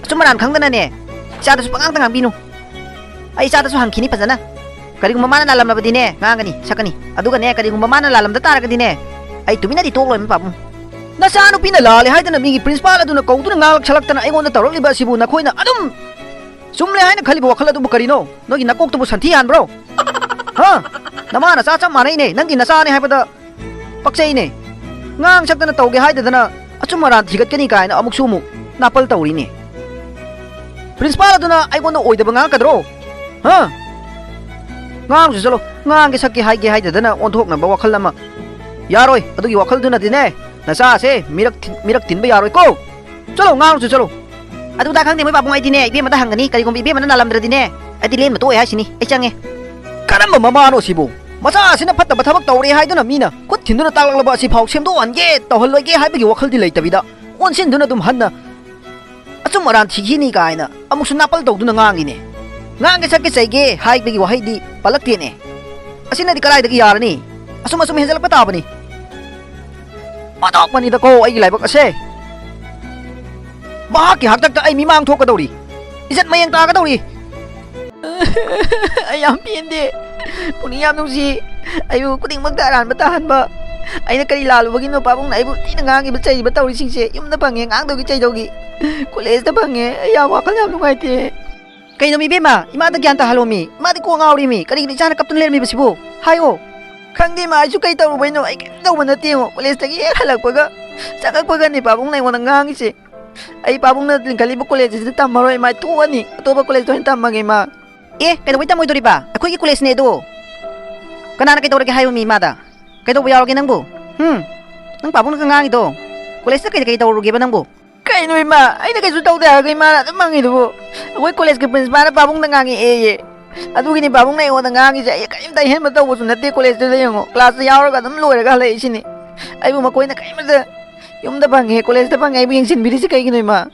ꯑꯆꯨꯝ ꯑꯔꯥꯟ ꯈꯪꯗꯅꯅꯦ ꯏꯆꯥꯗꯁꯨ ꯄꯉꯥꯡꯇ ꯉꯥꯡꯕꯤꯅꯨ꯫ ꯑꯩ ꯏꯆꯥꯗꯁꯨ ꯍꯪꯈꯤꯅꯤ ꯐꯖꯅ꯫ ꯀꯔꯤꯒꯨꯝꯕ ꯃꯥꯅ ꯂꯥꯜꯂꯝꯂꯕꯗꯤꯅꯦ ꯉꯥꯡꯒꯅꯤ, ꯁꯛꯀꯅꯤ꯫ ꯑꯗꯨꯒꯅꯦ ꯀꯔꯤꯒꯨꯝꯕ ꯃꯥꯅ ꯂꯥꯜꯂꯝꯗ ꯇꯥꯔꯒꯗꯤꯅꯦ ꯑꯩ ꯇꯨꯃꯤꯟꯅꯗꯤ ꯇꯣꯛꯂꯣꯏ ꯃꯣꯏ ꯄꯥꯕꯨꯡ꯫ ꯅꯆꯥꯅꯨꯄꯤꯅ ꯂꯥꯜꯂꯦ ꯍꯥꯏꯗꯅ ꯃꯤꯒꯤ ꯄ꯭ꯔꯤꯟꯁꯤꯄꯥꯜ ꯑꯗꯨꯅ ꯀꯧꯗꯨꯅ ꯉꯥꯡꯂꯛꯁꯜꯂꯛꯇꯅ ꯑꯩꯉꯣꯟꯗ ꯇꯧꯔꯛꯂꯤꯕ ꯑꯁꯤꯕꯨ ꯅꯈꯣꯏꯅ ꯑꯗꯨꯝ ꯆꯨꯝꯂꯦ ꯍꯥꯏꯅ ꯈꯜꯂꯤꯕ ꯋꯥꯈꯜ ꯑꯗꯨꯕꯨ ꯀꯔꯤꯅꯣ? ꯅꯣꯏꯒꯤ ꯅꯀꯣꯛꯇꯨꯕꯨ ꯁꯟꯊꯤ ꯍꯥꯟꯕ꯭ꯔꯣ? ꯍꯥ? ꯅꯃꯥ ꯅꯆꯥ ꯆꯞ ꯃꯥꯟꯅꯩꯅꯦ, ꯅꯪꯒꯤ ꯅꯆꯥꯅꯦ ꯍꯥꯏꯕꯗ ꯄꯛꯆꯩꯅꯦ꯫ ꯉꯥꯡ ꯁꯛꯇꯅ ꯇꯧꯒꯦ ꯍꯥꯏꯗꯗꯅ ꯑꯆꯨꯝ ꯑꯔꯥꯟ ꯊꯤꯒꯠꯀꯅꯤ ꯀꯥꯏꯅ ꯑꯃꯨꯛꯁꯨ ꯑꯃꯨꯛ ꯅꯥꯄꯜ ꯇꯧꯔꯤꯅꯦ꯫ ꯄ꯭ꯔꯤꯟꯁꯤꯄꯥꯜ ꯑꯗꯨꯅ ꯑꯩꯉꯣꯟꯗ ꯑꯣꯏꯗꯕ ꯉꯥꯡꯉꯛꯀꯗ꯭ꯔꯣ? ꯍꯥ? ꯉꯥꯡꯁꯨ ꯆꯠꯂꯣ, ꯉꯥꯡꯒꯦ ꯁꯛꯀꯦ ꯍꯥꯏꯒꯦ ꯍꯥꯏꯗꯗꯅ ꯑꯣꯟꯊꯣꯛꯅꯕ ꯋꯥꯈꯜ ꯑꯃ꯫ ꯌꯥꯔꯣꯏ, ꯑꯗꯨꯒꯤ ꯋꯥꯈꯜꯗꯨꯅꯗꯤꯅꯦ ꯅꯆꯥꯁꯦ ꯃꯤꯔꯛ ꯊꯤ-, ꯃꯤꯔꯛ ꯇꯤꯟꯕ ꯌꯥꯔꯣꯏꯀꯣ꯫ ꯆꯠꯂꯣ, ꯉꯥꯡꯁꯨ ꯆꯠꯂꯣ꯫ ꯑꯗꯨꯗ ꯈꯪꯗꯦ ꯃꯣꯏ ꯄꯥꯕꯨꯡ, ꯑꯩꯗꯤꯅꯦ ꯏꯕꯦꯝꯃꯗ ꯍꯪꯒꯅꯤ, ꯀꯔꯤꯒꯨꯝꯕ ꯏꯕꯦꯝꯃꯅ ꯂꯥꯜꯂꯝꯗ꯭ꯔꯗꯤꯅꯦ ꯑꯩꯗꯤ ꯂꯦꯟꯕ ꯇꯣꯛꯑꯦ ꯍꯥꯏꯁꯤꯅꯤ, ꯑꯩ ꯆꯪꯉꯦ꯫ ꯀꯔꯝꯕ ꯃꯃꯥꯅꯣ ꯁꯤꯕꯨ? ꯃꯆꯥꯁꯤꯅ ꯐꯠꯇꯕ ꯊꯕꯛ ꯇꯧꯔꯦ ꯍꯥꯏꯗꯨꯅ ꯃꯤꯅ ꯈꯨꯠ ꯊꯤꯟꯗꯨꯅ ꯇꯥꯛꯂꯛꯂꯕ ꯑꯁꯤꯐꯥꯎ ꯁꯦꯝꯗꯣꯛꯍꯟꯒꯦ ꯇꯧꯍꯜꯂꯣꯏꯒꯦ ꯍꯥꯏꯕꯒꯤ ꯋꯥꯈꯜꯗꯤ ꯂꯩꯇꯕꯤꯗ ꯑꯣꯟꯁꯤꯟꯗꯨꯅ ꯑꯗꯨꯝ ꯍꯟꯅ ꯑꯆꯨꯝ ꯑꯔꯥꯟ ꯊꯤꯈꯤꯅꯤ ꯀꯥꯏꯅ ꯑꯃꯨꯛꯁꯨ ꯅꯥꯄꯜ ꯇꯧꯗꯨꯅ ꯉꯥꯡꯉꯤꯅꯦ꯫ ꯉꯥꯡꯒꯦ ꯁꯛꯀꯦ ꯆꯩꯒꯦ ꯍꯥꯏꯕꯒꯤ ꯋꯥꯍꯩꯗꯤ ꯄꯜꯂꯛꯇꯦꯅꯦ꯫ ꯑꯁꯤꯅꯗꯤ ꯀꯗꯥꯏꯗꯒꯤ ꯌꯥꯔꯅꯤ? ꯑꯁꯨꯝ ꯑꯁꯨꯝ ꯍꯦꯟꯖꯜꯂꯛꯄ ꯇꯥꯕꯅꯤ꯫ ꯄꯥꯊꯣꯛꯄꯅꯤꯗꯀꯣ ꯑꯩꯒꯤ ꯂꯥꯏꯕꯛ ꯑꯁꯦ꯫ ꯃꯍꯥꯛꯀꯤ ꯍꯥꯛꯇꯛꯇ ꯑꯩ ꯃꯤꯃꯥꯡ ꯊꯣꯛꯀꯗꯧꯔꯤ, ꯏꯖꯠ ꯃꯌꯦꯡ ꯇꯥꯒꯗꯧꯔꯤ꯫ ꯑꯩ ꯌꯥꯝ ꯄꯦꯟꯗꯦ꯫ ꯄꯨꯛꯅꯤꯡ ꯌꯥꯝ ꯅꯨꯡꯁꯤ꯫ ꯑꯩꯕꯨ ꯈꯨꯗꯤꯡꯃꯛꯇ ꯑꯔꯥꯟꯕ ꯇꯥꯍꯟꯕ꯫ ꯑꯩꯅ ꯀꯔꯤ ꯂꯥꯜꯂꯨꯕꯒꯤꯅꯣ ꯄꯥꯕꯨꯡꯅ ꯑꯩꯕꯨ ꯊꯤꯅ ꯉꯥꯡꯉꯤꯕ ꯆꯩꯔꯤꯕ ꯇꯧꯔꯤꯁꯤꯡꯁꯦ? ꯌꯨꯝꯗ ꯐꯪꯉꯦ, ꯉꯥꯡꯗꯧꯒꯤ ꯆꯩꯗꯧꯒꯤ꯫ ꯀꯣꯂꯦꯖꯇ ꯐꯪꯉꯦ꯫ ꯑꯩ ꯌꯥꯝ ꯋꯥꯈꯜ ꯌꯥꯝ ꯅꯨꯡꯉꯥꯏꯇꯦ꯫ ꯀꯩꯅꯣ ꯃꯤ ꯏꯕꯦꯝꯃ, ꯏꯃꯥꯗ ꯒ꯭ꯌꯥꯟ ꯇꯥꯍꯜꯂꯣ ꯃꯤ꯫ ꯏꯃꯥꯗꯤ ꯀꯣꯛ ꯉꯥꯎꯔꯤ ꯃꯤ꯫ ꯀꯔꯤꯒꯤꯅꯣ ꯏꯆꯥꯅ ꯀꯞꯇꯨꯅ ꯂꯩꯔꯝꯃꯤꯕꯁꯤꯕꯨ? ꯍꯥꯏꯌꯣ꯫ ꯈꯪꯗꯦ ꯏꯃꯥ, ꯑꯩꯁꯨ ꯀꯩ ꯇꯧꯔꯨꯕꯩꯅꯣ? ꯑꯩ ꯀꯔꯤꯝ ꯇꯧꯕ ꯅꯠꯇꯦ ꯌꯦꯡꯉꯣ꯫ ꯀꯣꯂꯦꯖꯇꯒꯤ ꯍꯦꯛ ꯍꯜꯂꯛꯄꯒ, ꯆꯪꯉꯛꯄꯒꯅꯦ ꯄꯥꯕꯨꯡꯅ ꯑꯩꯉꯣꯟꯗ ꯉꯥꯡꯉꯤꯁꯦ꯫ ꯑꯩ ꯄꯥꯕꯨꯡꯅ ꯂꯤꯡꯈꯠꯂꯤꯕ ꯀꯣꯂꯦꯖꯁꯤꯗ ꯇꯝꯃꯔꯣꯏ ꯏꯃꯥ, ꯑꯩ ꯇꯣꯛꯑꯅꯤ꯫ ꯑꯇꯣꯞꯄ ꯀꯣꯂꯦꯖꯇ ꯑꯣꯏꯅ ꯇꯝꯃꯒꯦ ꯏꯃꯥ꯫ ꯑꯦ, ꯀꯩꯗꯧꯕꯩ ꯇꯝꯃꯣꯏꯗꯣꯔꯤꯕ? ꯑꯩꯈꯣꯏꯒꯤ ꯀꯣꯂꯦꯖꯅꯦ ꯑꯗꯣ꯫ ꯀꯅꯥꯅ ꯀꯩꯗꯧꯔꯒꯦ ꯍꯥꯏꯌꯣ ꯃꯤ ꯏꯃꯥꯗ? ꯀꯩꯗꯧꯕ ꯌꯥꯎꯔꯒꯦ ꯅꯪꯕꯨ? ꯍꯨꯝ? ꯅꯪ ꯄꯥꯕꯨꯡꯅꯒ ꯉꯥꯡꯉꯤꯗꯣ? ꯀꯣꯂꯦꯖꯇ ꯀꯩꯗ ꯀꯩ ꯇꯧꯔꯨꯒꯦꯕ ꯅꯪꯕꯨ? ꯀꯩꯅꯣ ꯏꯃꯥ, ꯑꯩꯅ ꯀꯩꯁꯨ ꯇꯧꯗꯦ ꯍꯥꯏꯔꯒ ꯏꯃꯥꯅ ꯑꯗꯨꯝ ꯍꯪꯉꯤꯗꯨꯕꯨ? ꯑꯩꯈꯣꯏ ꯀꯣꯂꯦꯖꯀꯤ ꯄ꯭ꯔꯤꯟꯁꯤꯄꯥꯜꯅ ꯄꯥꯕꯨꯡꯗ ꯉꯥꯡꯉꯛꯑꯦꯌꯦ꯫ ꯑꯗꯨꯒꯤꯅꯤ ꯄꯥꯕꯨꯡꯅ ꯑꯩꯉꯣꯟꯗ ꯉꯥꯡꯉꯤꯁꯦ꯫ ꯑꯩ ꯀꯔꯤꯝꯇ ꯑꯍꯦꯟꯕ ꯇꯧꯕꯁꯨ ꯅꯠꯇꯦ ꯀꯣꯂꯦꯖꯇꯨꯗ ꯌꯦꯡꯉꯣ꯫ ꯀ꯭ꯂꯥꯁꯇ ꯌꯥꯎꯔꯒ ꯑꯗꯨꯝ ꯂꯣꯏꯔꯒ ꯍꯜꯂꯛꯏꯁꯤꯅꯤ꯫ ꯑꯩꯕꯨ ꯃꯈꯣꯏꯅ ꯀꯔꯤꯃꯠꯇ ꯌꯨꯝꯗ ꯐꯪꯉꯦ, ꯀꯣꯂꯦꯖꯇ ꯐꯪꯉꯦ, ꯑꯩꯕꯨ ꯌꯦꯡꯁꯤꯟꯕꯤꯔꯤꯁꯦ ꯀꯩꯒꯤꯅꯣ, ꯏꯃꯥ?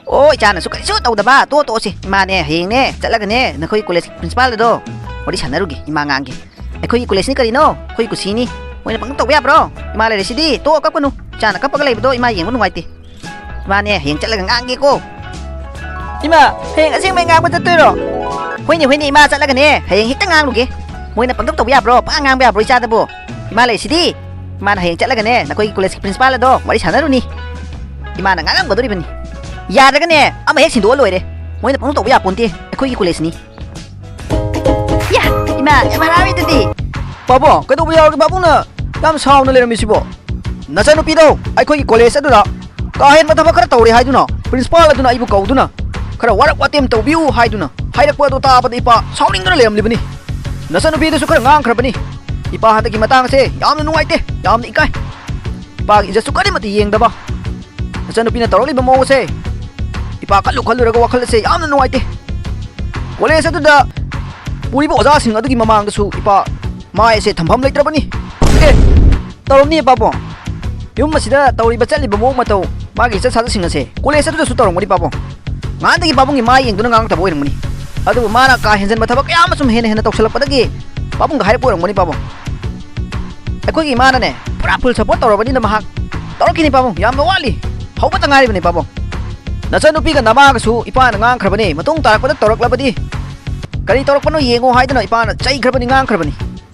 ꯑꯣ, ꯏꯆꯥꯅꯁꯨ ꯀꯔꯤꯁꯨ ꯇꯧꯗꯕ꯫ ꯇꯣ, ꯇꯣꯛꯑꯁꯤ꯫ ꯏꯃꯥꯅꯦ, ꯍꯌꯦꯡꯅꯦ ꯆꯠꯂꯒꯅꯦ ꯅꯈꯣꯏ ꯀꯣꯂꯦꯖꯀꯤ ꯄ꯭ꯔꯤꯟꯁꯤꯄꯥꯜ ꯑꯗꯣ ꯋꯥꯔꯤ ꯁꯥꯟꯅꯔꯨꯒꯦ, ꯏꯃꯥ ꯉꯥꯡꯒꯦ꯫ ꯑꯩꯈꯣꯏꯒꯤ ꯀꯣꯂꯦꯖꯅꯤ ꯀꯔꯤꯅꯣ? ꯑꯩꯈꯣꯏꯒꯤ ꯀꯨꯁꯤꯅꯤ꯫ ꯃꯣꯏꯅ ꯄꯪꯇꯧ ꯇꯧꯕ ꯌꯥꯕ꯭ꯔꯣ? ꯏꯃꯥ ꯂꯩꯔꯤꯁꯤꯗꯤ꯫ ꯇꯣ, ꯀꯞꯀꯅꯨ꯫ ꯏꯆꯥꯅ ꯀꯞꯄꯒ ꯂꯩꯕꯗꯣ ꯏꯃꯥ ꯌꯦꯡꯕ ꯅꯨꯡꯉꯥꯏꯇꯦ꯫ ꯏꯃꯥꯅꯦ, ꯍꯌꯦꯡ ꯆꯠꯂꯒ ꯉꯥꯡꯒꯦꯀꯣ꯫ ꯏꯃꯥ, ꯍꯌꯦꯡ ꯑꯁꯦꯡꯕꯩ ꯉꯥꯡꯕ ꯆꯠꯇꯣꯏꯔꯣ? ꯍꯣꯏꯅꯦ, ꯍꯣꯏꯅꯦ, ꯏꯃꯥ ꯆꯠꯂꯒꯅꯦ ꯍꯌꯦꯡ ꯍꯦꯛꯇ ꯉꯥꯡꯂꯨꯒꯦ꯫ ꯃꯣꯏꯅ ꯄꯪꯇꯧ ꯇꯧꯕ ꯌꯥꯕ꯭ꯔꯣ? ꯄꯪꯉꯥꯡ ꯉꯥꯡꯕ ꯌꯥꯕ꯭ꯔꯣ ꯏꯆꯥꯗꯕꯨ? ꯏꯃꯥ ꯂꯩꯁꯤꯗꯤ꯫ ꯏꯃꯥꯅ ꯍꯌꯦꯡ ꯆꯠꯂꯒꯅꯦ ꯅꯈꯣꯏꯒꯤ ꯀꯣꯂꯦꯖꯀꯤ ꯄ꯭ꯔꯤꯟꯁꯤꯄꯥꯜ ꯑꯗꯣ ꯋꯥꯔꯤ ꯁꯥꯟꯅꯔꯨꯅꯤ꯫ ꯏꯃꯥꯅ ꯉꯥꯡꯉꯝꯒꯗꯣꯔꯤꯕꯅꯤ꯫ ꯌꯥꯗ꯭ꯔꯒꯅꯦ ꯑꯃ ꯍꯦꯛ ꯁꯤꯟꯗꯣꯛꯑ ꯂꯣꯏꯔꯦ꯫ ꯃꯣꯏꯅ ꯄꯪꯇꯧ ꯇꯧꯕ ꯌꯥꯄꯣꯟꯇꯦ꯫ ꯑꯩꯈꯣꯏꯒꯤ ꯀꯣꯂꯦꯖꯅꯤ꯫ ꯌꯥ, ꯏꯃꯥ, ꯌꯥꯝ ꯍꯔꯥꯎꯏꯗꯨꯗꯤ꯫ ꯄꯥꯕꯨꯡ, ꯀꯩꯗꯧꯕ ꯌꯥꯎꯔꯒꯦ ꯄꯥꯕꯨꯡꯅ ꯌꯥꯝ ꯁꯥꯎꯅ ꯂꯩꯔꯝꯃꯤꯁꯤꯕꯣ? ꯅꯆꯥꯅꯨꯄꯤꯗꯣ ꯑꯩꯈꯣꯏꯒꯤ ꯀꯣꯂꯦꯖ ꯑꯗꯨꯗ ꯀꯥ ꯍꯦꯟꯕ ꯊꯕꯛ ꯈꯔ ꯇꯧꯔꯦ ꯍꯥꯏꯗꯨꯅ ꯄ꯭ꯔꯤꯟꯁꯤꯄꯥꯜ ꯑꯗꯨꯅ ꯑꯩꯕꯨ ꯀꯧꯗꯨꯅ ꯈꯔ ꯋꯥꯔꯛ ꯋꯥꯇꯦꯝ ꯇꯧꯕꯤꯌꯨ ꯍꯥꯏꯗꯨꯅ ꯍꯥꯏꯔꯛꯄ ꯑꯗꯨ ꯇꯥꯕꯗ ꯏꯄꯥ ꯁꯥꯎꯅꯤꯡꯗꯨꯅ ꯂꯩꯔꯝꯂꯤꯕꯅꯤ꯫ ꯅꯆꯥꯅꯨꯄꯤꯗꯨꯁꯨ ꯈꯔ ꯉꯥꯡꯈ꯭ꯔꯕꯅꯤ꯫ ꯏꯄꯥ ꯍꯟꯗꯛꯀꯤ ꯃꯇꯥꯡ ꯑꯁꯦ ꯌꯥꯝꯅ ꯅꯨꯡꯉꯥꯏꯇꯦ, ꯌꯥꯝꯅ ꯏꯀꯥꯏ꯫ ꯏꯄꯥꯒꯤ ꯏꯖꯠꯁꯨ ꯀꯔꯤꯃꯠꯇ ꯌꯦꯡꯗꯕ꯫ ꯅꯆꯥꯅꯨꯄꯤꯅ ꯇꯧꯔꯛꯂꯤꯕ ꯃꯑꯣꯡ ꯑꯁꯦ ꯏꯄꯥ ꯈꯜꯂꯨ ꯈꯜꯂꯨꯔꯒ ꯋꯥꯈꯜ ꯑꯁꯦ ꯌꯥꯝꯅ ꯅꯨꯡꯉꯥꯏꯇꯦ꯫ ꯀꯣꯂꯦꯖ ꯑꯗꯨꯗ ꯄꯨꯔꯤꯕ ꯑꯣꯖꯥꯁꯤꯡ ꯑꯗꯨꯒꯤ ꯃꯃꯥꯡꯗꯁꯨ ꯏꯄꯥ ꯃꯥꯏ ꯑꯁꯦ ꯊꯝꯐꯝ ꯂꯩꯇ꯭ꯔꯕꯅꯤ꯫ ꯑꯦ, ꯇꯧꯔꯝꯅꯤ ꯄꯥꯕꯨꯡ꯫ ꯌꯨꯝ ꯑꯁꯤꯗ ꯇꯧꯔꯤꯕ ꯆꯠꯂꯤꯕ ꯃꯑꯣꯡ ꯃꯇꯧ, ꯃꯥꯒꯤ ꯏꯆꯠ ꯁꯥꯖꯠꯁꯤꯡ ꯑꯁꯦ ꯀꯣꯂꯦꯖ ꯑꯗꯨꯗꯁꯨ ꯇꯧꯔꯝꯒꯅꯤ ꯄꯥꯕꯨꯡ꯫ ꯉꯍꯥꯟꯗꯒꯤ ꯄꯥꯕꯨꯡꯒꯤ ꯃꯥꯏ ꯌꯦꯡꯗꯨꯅ ꯉꯥꯡꯂꯛꯇꯕ ꯑꯣꯏꯔꯝꯒꯅꯤ꯫ ꯑꯗꯨꯕꯨ ꯃꯥꯅ ꯀꯥ ꯍꯦꯟꯖꯟꯕ ꯊꯕꯛ ꯀꯌꯥ ꯑꯃ ꯁꯨꯝ ꯍꯦꯟꯅ ꯍꯦꯟꯅ ꯇꯧꯁꯜꯂꯛꯄꯗꯒꯤ ꯄꯥꯕꯨꯡꯒ ꯍꯥꯏꯔꯛꯄ ꯑꯣꯏꯔꯝꯒꯅꯤ ꯄꯥꯕꯨꯡ꯫ ꯑꯩꯈꯣꯏꯒꯤ ꯏꯃꯥꯅꯅꯦ, ꯄꯨꯔꯥ full support ꯇꯧꯔꯕꯅꯤꯅ ꯃꯍꯥꯛ ꯇꯧꯔꯛꯈꯤꯅꯤ ꯄꯥꯕꯨꯡ, ꯌꯥꯝꯅ ꯋꯥꯠꯂꯤ, ꯍꯧꯕꯇ ꯉꯥꯏꯔꯤꯕꯅꯤ ꯄꯥꯕꯨꯡ꯫ ꯅꯆꯟꯅꯨꯄꯤꯒ ꯅꯃꯥꯒꯁꯨ ꯏꯄꯥꯅ ꯉꯥꯡꯈ꯭ꯔꯕꯅꯤ, ꯃꯇꯨꯡ ꯇꯥꯔꯛꯄꯗ ꯇꯧꯔꯛꯂꯕꯗꯤ ꯀꯔꯤ ꯇꯧꯔꯛꯄꯅꯣ ꯌꯦꯡꯉꯣ ꯍꯥꯏꯗꯨꯅ ꯏꯄꯥꯅ ꯆꯩꯈ꯭ꯔꯕꯅꯤ, ꯉꯥꯡꯈ꯭ꯔꯕꯅꯤ꯫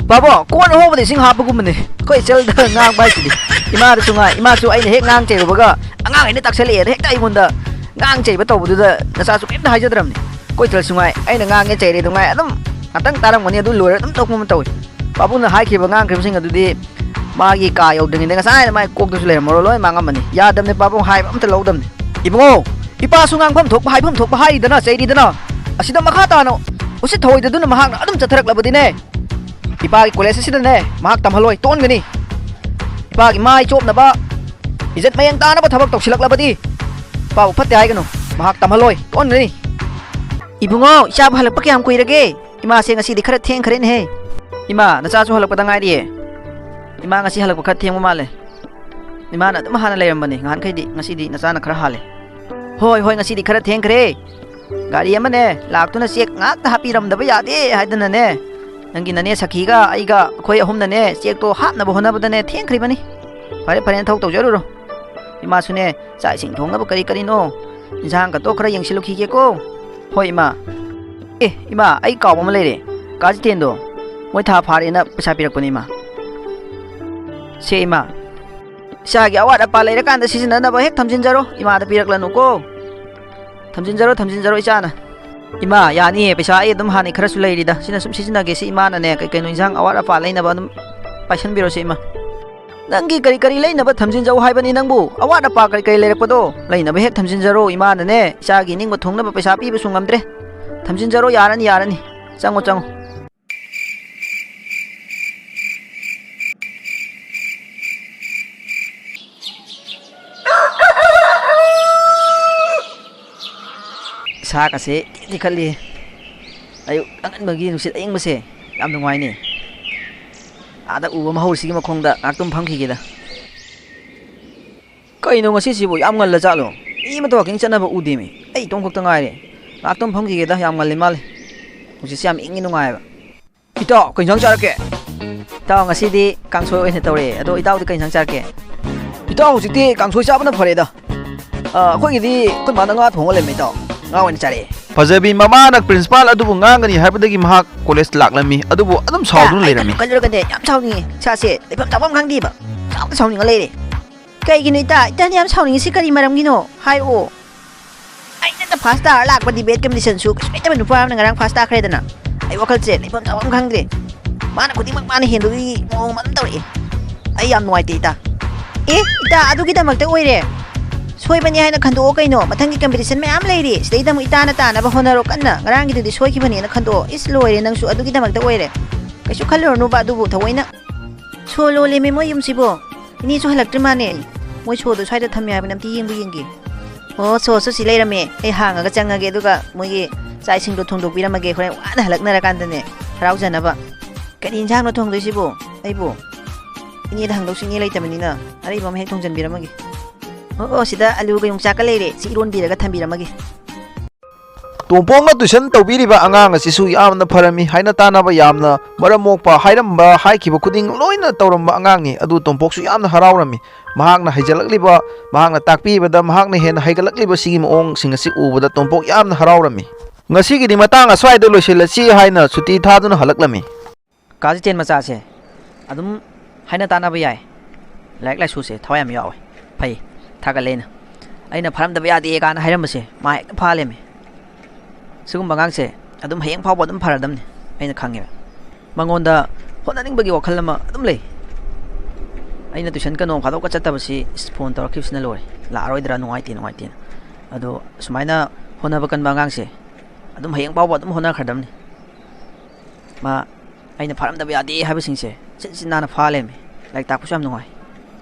ꯄꯥꯕꯨꯡ, ꯀꯣꯟ ꯑꯍꯣꯕꯗ ꯏꯁꯤꯡ ꯍꯥꯞꯄꯒꯨꯝꯕꯅꯦ ꯑꯩꯈꯣꯏ ꯏꯆꯜꯗ ꯉꯥꯡꯕ ꯍꯥꯏꯁꯤꯗꯤ꯫ ꯏꯃꯥꯗꯁꯨ ꯉꯥꯏ, ꯏꯃꯥꯁꯨ ꯑꯩꯅ ꯍꯦꯛ ꯉꯥꯡ ꯆꯩꯔꯨꯕꯒ ꯑꯉꯥꯡ ꯑꯩꯅ ꯇꯥꯛꯁꯜꯂꯛꯑꯦꯅ ꯍꯦꯛꯇ ꯑꯩꯉꯣꯟꯗ ꯉꯥꯡ ꯆꯩꯕ ꯇꯧꯕꯗꯨꯗ ꯅꯆꯥꯁꯨ ꯀꯩꯝꯇ ꯍꯥꯏꯖꯗ꯭ꯔꯕꯅꯤ꯫ ꯑꯩꯈꯣꯏ ꯏꯆꯜꯁꯨ ꯉꯥꯏ, ꯑꯩꯅ ꯉꯥꯡꯉꯦ ꯆꯩꯔꯦ ꯑꯗꯨ ꯉꯥꯏ ꯑꯗꯨꯝ ꯉꯥꯛꯇꯪ ꯇꯥꯔꯝꯒꯅꯤ, ꯑꯗꯨ ꯂꯣꯏꯔ ꯑꯗꯨꯝ ꯇꯣꯛꯄ ꯑꯃ ꯇꯧꯏ꯫ ꯄꯥꯕꯨꯡꯅ ꯍꯥꯏꯈꯤꯕ ꯉꯥꯡꯈ꯭ꯔꯤꯕꯁꯤꯡ ꯑꯗꯨꯗꯤ ꯃꯥꯒꯤ ꯀꯥ ꯌꯧꯗ꯭ꯔꯤꯉꯩꯗ ꯉꯁꯥꯏꯅ ꯃꯥꯒꯤ ꯀꯣꯛꯇꯁꯨ ꯂꯩꯔꯝꯃꯔꯣꯏ, ꯂꯣꯏ ꯃꯥꯡꯉꯝꯃꯅꯤ꯫ ꯌꯥꯗꯕꯅꯦ ꯄꯥꯕꯨꯡ, ꯍꯥꯏꯕ ꯑꯝꯇ ꯂꯧꯗꯕꯅꯦ꯫ ꯏꯕꯨꯡꯉꯣ, ꯏꯄꯥꯁꯨ ꯉꯥꯡꯐꯝ ꯊꯣꯛꯄ ꯍꯥꯏꯐꯝ ꯊꯣꯛꯄ ꯍꯥꯏꯔꯤꯗꯅ, ꯆꯩꯔꯤꯗꯅ, ꯑꯁꯤꯗ ꯃꯈꯥ ꯇꯥꯅ ꯎꯁꯤꯠ ꯊꯑꯣꯏꯗꯗꯨꯅ ꯃꯍꯥꯛꯅ ꯑꯗꯨꯝ ꯆꯠꯊꯔꯛꯂꯕꯗꯤꯅꯦ, ꯏꯄꯥꯒꯤ ꯀꯣꯂꯦꯖ ꯑꯁꯤꯗꯅꯦ ꯃꯍꯥꯛ ꯇꯝꯍꯜꯂꯣꯏ, ꯇꯣꯛꯍꯟꯒꯅꯤ꯫ ꯏꯄꯥꯒꯤ ꯃꯥꯏ ꯆꯣꯞꯅꯕ, ꯏꯖꯠ ꯃꯌꯦꯡ ꯇꯥꯅꯕ ꯊꯕꯛ ꯇꯧꯁꯤꯜꯂꯛꯂꯕꯗꯤ ꯏꯄꯥꯕꯨ ꯐꯠꯇꯦ ꯍꯥꯏꯒꯅꯨ, ꯃꯍꯥꯛ ꯇꯝꯍꯜꯂꯣꯏ, ꯇꯣꯛꯍꯟꯒꯅꯤ꯫ ꯏꯕꯨꯡꯉꯣ, ꯏꯆꯥꯕꯨ ꯍꯜꯂꯛꯄ ꯀꯌꯥꯝ ꯀꯨꯏꯔꯒꯦ? ꯏꯃꯥꯁꯦ ꯉꯁꯤꯗꯤ ꯈꯔ ꯊꯦꯡꯈ꯭ꯔꯦꯅꯦꯍꯦ꯫ ꯏꯃꯥ, ꯅꯆꯥꯁꯨ ꯍꯜꯂꯛꯄꯗ ꯉꯥꯏꯔꯤꯌꯦ꯫ ꯏꯃꯥ ꯉꯁꯤ ꯍꯜꯂꯛꯄ ꯈꯔ ꯊꯦꯡꯕ ꯃꯥꯜꯂꯦ꯫ ꯏꯃꯥꯅ ꯑꯗꯨꯝ ꯍꯥꯟꯅ ꯂꯩꯔꯝꯕꯅꯤ ꯉꯍꯥꯟꯈꯩꯗꯤ, ꯉꯁꯤꯗꯤ ꯅꯆꯥꯅ ꯈꯔ ꯍꯥꯜꯂꯦ꯫ ꯍꯣꯏ, ꯍꯣꯏ, ꯉꯁꯤꯗꯤ ꯈꯔ ꯊꯦꯡꯈ꯭ꯔꯦ꯫ ꯒꯥꯔꯤ ꯑꯃꯅꯦ ꯂꯥꯛꯇꯨꯅ ꯆꯦꯛ ꯉꯥꯛꯇ ꯍꯥꯞꯄꯤꯔꯝꯗꯕ ꯌꯥꯗꯦ ꯍꯥꯏꯗꯅꯅꯦ, ꯅꯪꯒꯤ ꯅꯅꯦ ꯁꯈꯤꯒ ꯑꯩꯒ ꯑꯩꯈꯣꯏ ꯑꯍꯨꯝꯅꯅꯦ ꯆꯦꯛꯇꯣ ꯍꯥꯞꯅꯕ ꯍꯣꯠꯅꯕꯗꯅꯦ ꯊꯦꯡꯈ꯭ꯔꯤꯕꯅꯤ꯫ ꯐꯔꯦ, ꯐꯔꯦ, ꯅꯊꯧ ꯇꯧꯖꯔꯨꯔꯣ꯫ ꯏꯃꯥꯁꯨꯅꯦ ꯆꯥꯛ ꯏꯁꯤꯡ ꯊꯣꯡꯅꯕ ꯀꯔꯤ ꯀꯔꯤꯅꯣ, ꯏꯟꯁꯥꯡꯒꯇꯣ ꯈꯔ ꯌꯦꯡꯁꯤꯜꯂꯨꯈꯤꯒꯦꯀꯣ꯫ ꯍꯣꯏ, ꯏꯃꯥ꯫ ꯑꯦ, ꯏꯃꯥ, ꯑꯩ ꯀꯥꯎꯕ ꯑꯃ ꯂꯩꯔꯦ꯫ ꯀꯥ ꯖꯤꯇꯦꯟꯗꯣ ꯃꯣꯏ ꯊꯥ ꯐꯥꯔꯦꯅ ꯄꯩꯁꯥ ꯄꯤꯔꯛꯄꯅꯦ, ꯏꯃꯥ꯫ ꯁꯦ, ꯏꯃꯥ꯫ ꯏꯆꯥꯒꯤ ꯑꯋꯥꯠ ꯑꯄꯥ ꯂꯩꯔꯀꯥꯟꯗ ꯁꯤꯖꯤꯟꯅꯅꯕ ꯍꯦꯛ ꯊꯝꯖꯤꯟꯖꯔꯣ, ꯏꯃꯥꯗ ꯄꯤꯔꯛꯂꯅꯨꯀꯣ꯫ ꯊꯝꯖꯤꯟꯖꯔꯣ, ꯊꯝꯖꯤꯟꯖꯔꯣ, ꯏꯆꯥꯅ꯫ ꯏꯃꯥ, ꯌꯥꯅꯤꯌꯦ, ꯄꯩꯁꯥ ꯑꯩ ꯑꯗꯨꯝ ꯍꯥꯟꯅꯩ ꯈꯔꯁꯨ ꯂꯩꯔꯤꯗ, ꯁꯤꯅ ꯁꯨꯝ ꯁꯤꯖꯤꯟꯅꯒꯦ, ꯁꯤ ꯏꯃꯥꯅꯅꯦ ꯀꯩ ꯀꯩꯅꯣ ꯏꯟꯁꯥꯡ ꯑꯋꯥꯠ ꯑꯄꯥ ꯂꯩꯅꯕ ꯑꯗꯨꯝ ꯄꯥꯏꯁꯟꯕꯤꯔꯣꯁꯦ, ꯏꯃꯥ꯫ ꯅꯪꯒꯤ ꯀꯔꯤ ꯀꯔꯤ ꯂꯩꯅꯕ ꯊꯝꯖꯤꯟꯖꯧ ꯍꯥꯏꯕꯅꯤ ꯅꯪꯕꯨ? ꯑꯋꯥꯠ ꯑꯄꯥ ꯀꯔꯤ ꯀꯔꯤ ꯂꯩꯔꯛꯄꯗꯣ ꯂꯩꯅꯕ ꯍꯦꯛ ꯊꯝꯖꯤꯟꯖꯔꯣ, ꯏꯃꯥꯅꯅꯦ ꯏꯆꯥꯒꯤ ꯅꯤꯡꯕ ꯊꯨꯡꯅꯕ ꯄꯩꯁꯥ ꯄꯤꯕꯁꯨ ꯉꯝꯗ꯭ꯔꯦ꯫ ꯊꯝꯖꯤꯟꯖꯔꯣ, ꯌꯥꯔꯅꯤ, ꯌꯥꯔꯅꯤ꯫ ꯆꯪꯉꯣ, ꯆꯪꯉꯣ꯫ ꯏꯁꯥꯒꯁꯦ ꯏꯇꯦꯛ ꯇꯦꯛꯈꯠꯂꯤ꯫ ꯑꯌꯨꯛ ꯑꯉꯟꯕꯒꯤ ꯅꯨꯡꯁꯤꯠ ꯑꯏꯪꯕꯁꯦ ꯌꯥꯝ ꯅꯨꯡꯉꯥꯏꯅꯦ꯫ ꯑꯥꯗ ꯎꯕ ꯃꯍꯧꯁꯤꯒꯤ ꯃꯈꯣꯡꯗ ꯉꯥꯛꯇꯪ ꯐꯝꯈꯤꯒꯦꯗ꯫ ꯀꯩꯅꯣ ꯉꯁꯤꯁꯤꯕꯨ ꯌꯥꯝ ꯉꯜꯂ ꯖꯥꯠꯂꯣ? ꯃꯤ ꯑꯃꯠꯇ ꯋꯥꯀꯤꯡ ꯆꯠꯅꯕ ꯎꯗꯦꯃꯤ꯫ ꯑꯩ ꯏꯇꯣꯝ ꯈꯛꯇ ꯉꯥꯏꯔꯦ꯫ ꯉꯥꯛꯇꯪ ꯐꯝꯈꯤꯒꯦꯗ, ꯌꯥꯝ ꯉꯜꯂꯤ ꯃꯥꯜꯂꯦ꯫ ꯍꯧꯖꯤꯛꯁꯦ ꯌꯥꯝ ꯏꯪꯉꯤ, ꯅꯨꯡꯉꯥꯏꯌꯦꯕ꯫ ꯏꯇꯥꯎ, ꯀꯩ ꯏꯟꯁꯥꯡ ꯆꯥꯔꯛꯀꯦ? ꯏꯇꯥꯎ, ꯉꯁꯤꯗꯤ ꯀꯥꯡꯁꯣꯏ ꯑꯣꯏꯅ ꯇꯧꯔꯦ꯫ ꯑꯗꯣ ꯏꯇꯥꯎꯗꯤ ꯀꯩ ꯏꯟꯁꯥꯡ ꯆꯥꯔꯛꯀꯦ? ꯏꯇꯥꯎ, ꯍꯧꯖꯤꯛꯇꯤ ꯀꯥꯡꯁꯣꯏ ꯆꯥꯕꯅ ꯐꯔꯦꯗ꯫ ꯑ, ꯑꯩꯈꯣꯏꯒꯤꯗꯤ ꯑꯩꯈꯣꯏ ꯃꯥꯅ ꯉꯥ ꯊꯣꯡꯉ ꯂꯩꯔꯝꯃꯦ, ꯏꯇꯥꯎ꯫ ꯉꯥ ꯑꯣꯏꯅ ꯆꯥꯔꯛꯑꯦ꯫ ꯐꯖꯕꯤ ꯃꯃꯥꯅ ꯄ꯭ꯔꯤꯟꯁꯤꯄꯥꯜ ꯑꯗꯨꯕꯨ ꯉꯥꯡꯒꯅꯤ ꯍꯥꯏꯕꯗꯒꯤ ꯃꯍꯥꯛ ꯀꯣꯂꯦꯖ ꯂꯥꯛꯂꯝꯃꯤ, ꯑꯗꯨꯕꯨ ꯑꯗꯨꯝ ꯏꯇꯥ, ꯁꯥꯎꯗꯨꯅ ꯑꯩ ꯂꯩꯔꯝꯃꯤ꯫ ꯈꯜꯂꯨꯔꯒꯅꯦ ꯌꯥꯝ ꯁꯥꯎꯅꯤꯡꯉꯦ꯫ ꯏꯁꯥꯁꯦ ꯂꯩꯐꯝ ꯆꯥꯐꯝ ꯈꯪꯗꯦꯕ꯫ ꯁꯥꯎꯗ ꯁꯥꯎꯅꯤꯡꯉ ꯂꯩꯔꯦ꯫ ꯀꯩꯒꯤꯅꯣ ꯏꯇꯥ? ꯏꯇꯥꯅ ꯌꯥꯝ ꯁꯥꯎꯅꯤꯡꯉꯤꯁꯤ ꯀꯔꯤ ꯃꯔꯝꯒꯤꯅꯣ? ꯍꯥꯏꯔꯛꯑꯣ꯫ ꯑꯩꯅ ꯐꯥꯔꯁ ꯇꯥꯔ ꯂꯥꯛꯄ ꯗꯤꯕꯦꯠ ꯀꯝꯄꯤꯇꯤꯁꯟꯁꯨ ꯀꯩꯁꯨ ꯂꯩꯇꯕ ꯅꯨꯄꯥ ꯑꯃꯅ ꯉꯔꯥꯡ ꯐꯥꯔꯁ ꯇꯥꯈ꯭ꯔꯦꯗꯅ꯫ ꯑꯩ ꯋꯥꯈꯜꯁꯦ ꯂꯩꯐꯝ ꯆꯥꯐꯝ ꯈꯪꯗ꯭ꯔꯦ꯫ ꯃꯥꯅ ꯈꯨꯗꯤꯡꯃꯛ ꯃꯥꯅ ꯍꯦꯟꯕꯒꯤ ꯃꯑꯣꯡ ꯑꯃ ꯑꯗꯨꯝ ꯇꯧꯔꯛꯑꯦ꯫ ꯑꯩ ꯌꯥꯝ ꯅꯨꯡꯉꯥꯏꯇꯦ ꯏꯇꯥ꯫ ꯑꯦ ꯏꯇꯥ, ꯑꯗꯨꯒꯤꯗꯃꯛꯇ ꯑꯣꯏꯔꯦ? ꯁꯣꯏꯕꯅꯤ ꯍꯥꯏꯅ ꯈꯟꯗꯣꯛꯑꯣ ꯀꯩꯅꯣ꯫ ꯃꯊꯪꯒꯤ ꯀꯝꯄꯤꯇꯤꯁꯟ ꯃꯌꯥꯝ ꯂꯩꯔꯤ꯫ ꯁꯤꯗꯩꯗ ꯑꯃꯨꯛ ꯏꯇꯥꯅ ꯇꯥꯅꯕ ꯍꯣꯠꯅꯔꯣ ꯀꯟꯅ꯫ ꯉꯔꯥꯡꯒꯤꯗꯨꯗꯤ ꯁꯣꯏꯈꯤꯕꯅꯦꯅ ꯈꯟꯗꯣꯛꯑꯣ꯫ ꯏꯁ, ꯂꯣꯏꯔꯦ ꯅꯪꯁꯨ, ꯑꯗꯨꯒꯤꯗꯃꯛꯇ ꯑꯣꯏꯔꯦ꯫ ꯀꯩꯁꯨ ꯈꯜꯂꯨꯔꯅꯨꯕ ꯑꯗꯨꯕꯨ ꯊꯑꯣꯏꯅ꯫ ꯁꯣ ꯂꯣꯜꯂꯦꯃꯤ ꯃꯣꯏ ꯌꯨꯝꯁꯤꯕꯣ꯫ ꯏꯅꯦꯁꯨ ꯍꯜꯂꯛꯇ꯭ꯔꯤ ꯃꯥꯅꯦ꯫ ꯃꯣꯏ ꯁꯣꯗꯣ ꯁ꯭ꯋꯥꯏꯗ ꯊꯝꯃꯦ ꯍꯥꯏꯕꯅꯦ, ꯑꯝꯇ ꯌꯦꯡꯕꯨ ꯌꯦꯡꯒꯦ꯫ ꯑꯣ, ꯁꯣꯁꯨ ꯁꯤ ꯂꯩꯔꯝꯃꯦ꯫ ꯑꯩ ꯍꯥꯡꯉꯒ ꯆꯪꯉꯒꯦ, ꯑꯗꯨꯒ ꯃꯣꯏꯒꯤ ꯆꯥꯛ ꯏꯁꯤꯡꯗꯣ ꯊꯣꯡꯗꯣꯛꯄꯤꯔꯝꯃꯒꯦ꯫ ꯍꯣꯔꯦꯟ ꯋꯥꯅ ꯍꯜꯂꯛꯅꯔꯀꯥꯟꯗꯅꯦ, ꯍꯔꯥꯎꯖꯅꯕ꯫ ꯀꯔꯤ ꯏꯟꯁꯥꯡꯅꯣ ꯊꯣꯡꯗꯣꯏꯁꯤꯕꯣ ꯑꯩꯕꯨ? ꯏꯅꯦꯗ ꯍꯪꯗꯧꯁꯨ ꯏꯅꯦ ꯂꯩꯇꯕꯅꯤꯅ ꯑꯔꯩꯕ ꯑꯃ ꯍꯦꯛ ꯊꯣꯡꯖꯟꯕꯤꯔꯝꯃꯒꯦ꯫ ꯑꯣ, ꯑꯣ, ꯁꯤꯗ ꯑꯂꯨꯒ ꯌꯣꯡꯆꯥꯛꯀ ꯂꯩꯔꯦ, ꯁꯤ ꯏꯔꯣꯟꯕꯤꯔꯒ ꯊꯝꯕꯤꯔꯝꯃꯒꯦ꯫ ꯇꯣꯝꯄꯣꯛꯅ ꯇꯨꯏꯁꯟ ꯇꯧꯕꯤꯔꯤꯕ ꯑꯉꯥꯡ ꯑꯁꯤꯁꯨ ꯌꯥꯝꯅ ꯐꯔꯝꯃꯤ꯫ ꯍꯥꯏꯅ ꯇꯥꯟꯅꯕ ꯌꯥꯝꯅ ꯃꯔꯝ ꯃꯣꯛꯄ, ꯍꯥꯏꯔꯝꯕ, ꯍꯥꯏꯈꯤꯕ ꯈꯨꯗꯤꯡ ꯂꯣꯏꯅ ꯇꯧꯔꯝꯕ ꯑꯉꯥꯡꯅꯤ꯫ ꯑꯗꯨ ꯇꯣꯝꯄꯣꯛꯁꯨ ꯌꯥꯝꯅ ꯍꯔꯥꯎꯔꯝꯃꯤ꯫ ꯃꯍꯥꯛꯅ ꯍꯩꯖꯜꯂꯛꯂꯤꯕ, ꯃꯍꯥꯛꯅ ꯇꯥꯛꯄꯤꯕꯗ ꯃꯍꯥꯛꯅ ꯍꯦꯟꯅ ꯍꯩꯒꯠꯂꯛꯂꯤꯕ ꯁꯤꯒꯤ ꯃꯑꯣꯡꯁꯤꯡ ꯑꯁꯤ ꯎꯕꯗ ꯇꯣꯝꯄꯣꯛ ꯌꯥꯝꯅ ꯍꯔꯥꯎꯔꯝꯃꯤ꯫ ꯉꯁꯤꯒꯤꯗꯤ ꯃꯇꯥꯡ ꯑꯁ꯭ꯋꯥꯏꯗ ꯂꯣꯏꯁꯤꯜꯂꯁꯤ ꯍꯥꯏꯅ ꯁꯨꯇꯤ ꯊꯥꯗꯨꯅ ꯍꯜꯂꯛꯂꯝꯃꯤ꯫ ꯀꯥ ꯖꯤꯇꯦꯟ ꯃꯆꯥꯁꯦ ꯑꯗꯨꯝ ꯍꯥꯏꯅ ꯇꯥꯟꯅꯕ ꯌꯥꯏ꯫ ꯂꯥꯏꯔꯤꯛ ꯂꯥꯏꯁꯨꯁꯦ ꯊꯋꯥꯏ ꯌꯥꯝ ꯌꯥꯎꯋꯦ꯫ ꯐꯩ, ꯊꯥꯒꯠꯂꯦ ꯑꯩꯅ꯫ ꯑꯩꯅ ꯐꯥꯔꯝꯗꯕ ꯌꯥꯗꯦ ꯀꯥꯏꯅ ꯍꯥꯏꯔꯝꯕꯁꯦ ꯃꯥ ꯍꯦꯛꯇ ꯐꯥꯂꯦꯃꯦ꯫ ꯁꯤꯒꯨꯝꯕ ꯑꯉꯥꯡꯁꯦ ꯑꯗꯨꯝ ꯍꯌꯦꯡ ꯐꯥꯎꯕ ꯑꯗꯨꯝ ꯐꯔꯗꯝꯅꯤ, ꯑꯩꯅ ꯈꯪꯉꯦꯕ꯫ ꯃꯉꯣꯟꯗ ꯍꯣꯠꯅꯅꯤꯡꯕꯒꯤ ꯋꯥꯈꯜ ꯑꯃ ꯑꯗꯨꯝ ꯂꯩ꯫ ꯑꯩꯅ ꯇꯨꯏꯁꯟꯒ ꯅꯣꯡ ꯐꯥꯗꯣꯛꯀ ꯆꯠꯇꯕꯁꯤ ꯏꯁ, ꯐꯣꯟ ꯇꯧꯔꯛꯈꯤꯕꯁꯤꯅ ꯂꯣꯏꯔꯦ, "ꯂꯥꯛꯑꯔꯣꯏꯗ꯭ꯔꯥ, ꯅꯨꯡꯉꯥꯏꯇꯦ, ꯅꯨꯡꯉꯥꯏꯇꯦꯅ"꯫ ꯑꯗꯣ ꯁꯨꯃꯥꯏꯅ ꯍꯣꯠꯅꯕ ꯀꯟꯕ ꯑꯉꯥꯡꯁꯦ ꯑꯗꯨꯝ ꯍꯌꯦꯡ ꯐꯥꯎꯕ ꯑꯗꯨꯝ ꯍꯣꯠꯅꯈ꯭ꯔꯗꯝꯅꯤ꯫ ꯃꯥ ꯑꯩꯅ ꯐꯥꯔꯝꯗꯕ ꯌꯥꯗꯦ ꯍꯥꯏꯕꯁꯤꯡꯁꯦ ꯆꯤꯟ ꯆꯤꯟ ꯅꯥꯟꯅ ꯐꯥ ꯂꯩꯔꯝꯃꯤ꯫ ꯂꯥꯏꯔꯤꯛ ꯇꯥꯛꯄꯁꯨ ꯌꯥꯝ ꯅꯨꯡꯉꯥꯏ꯫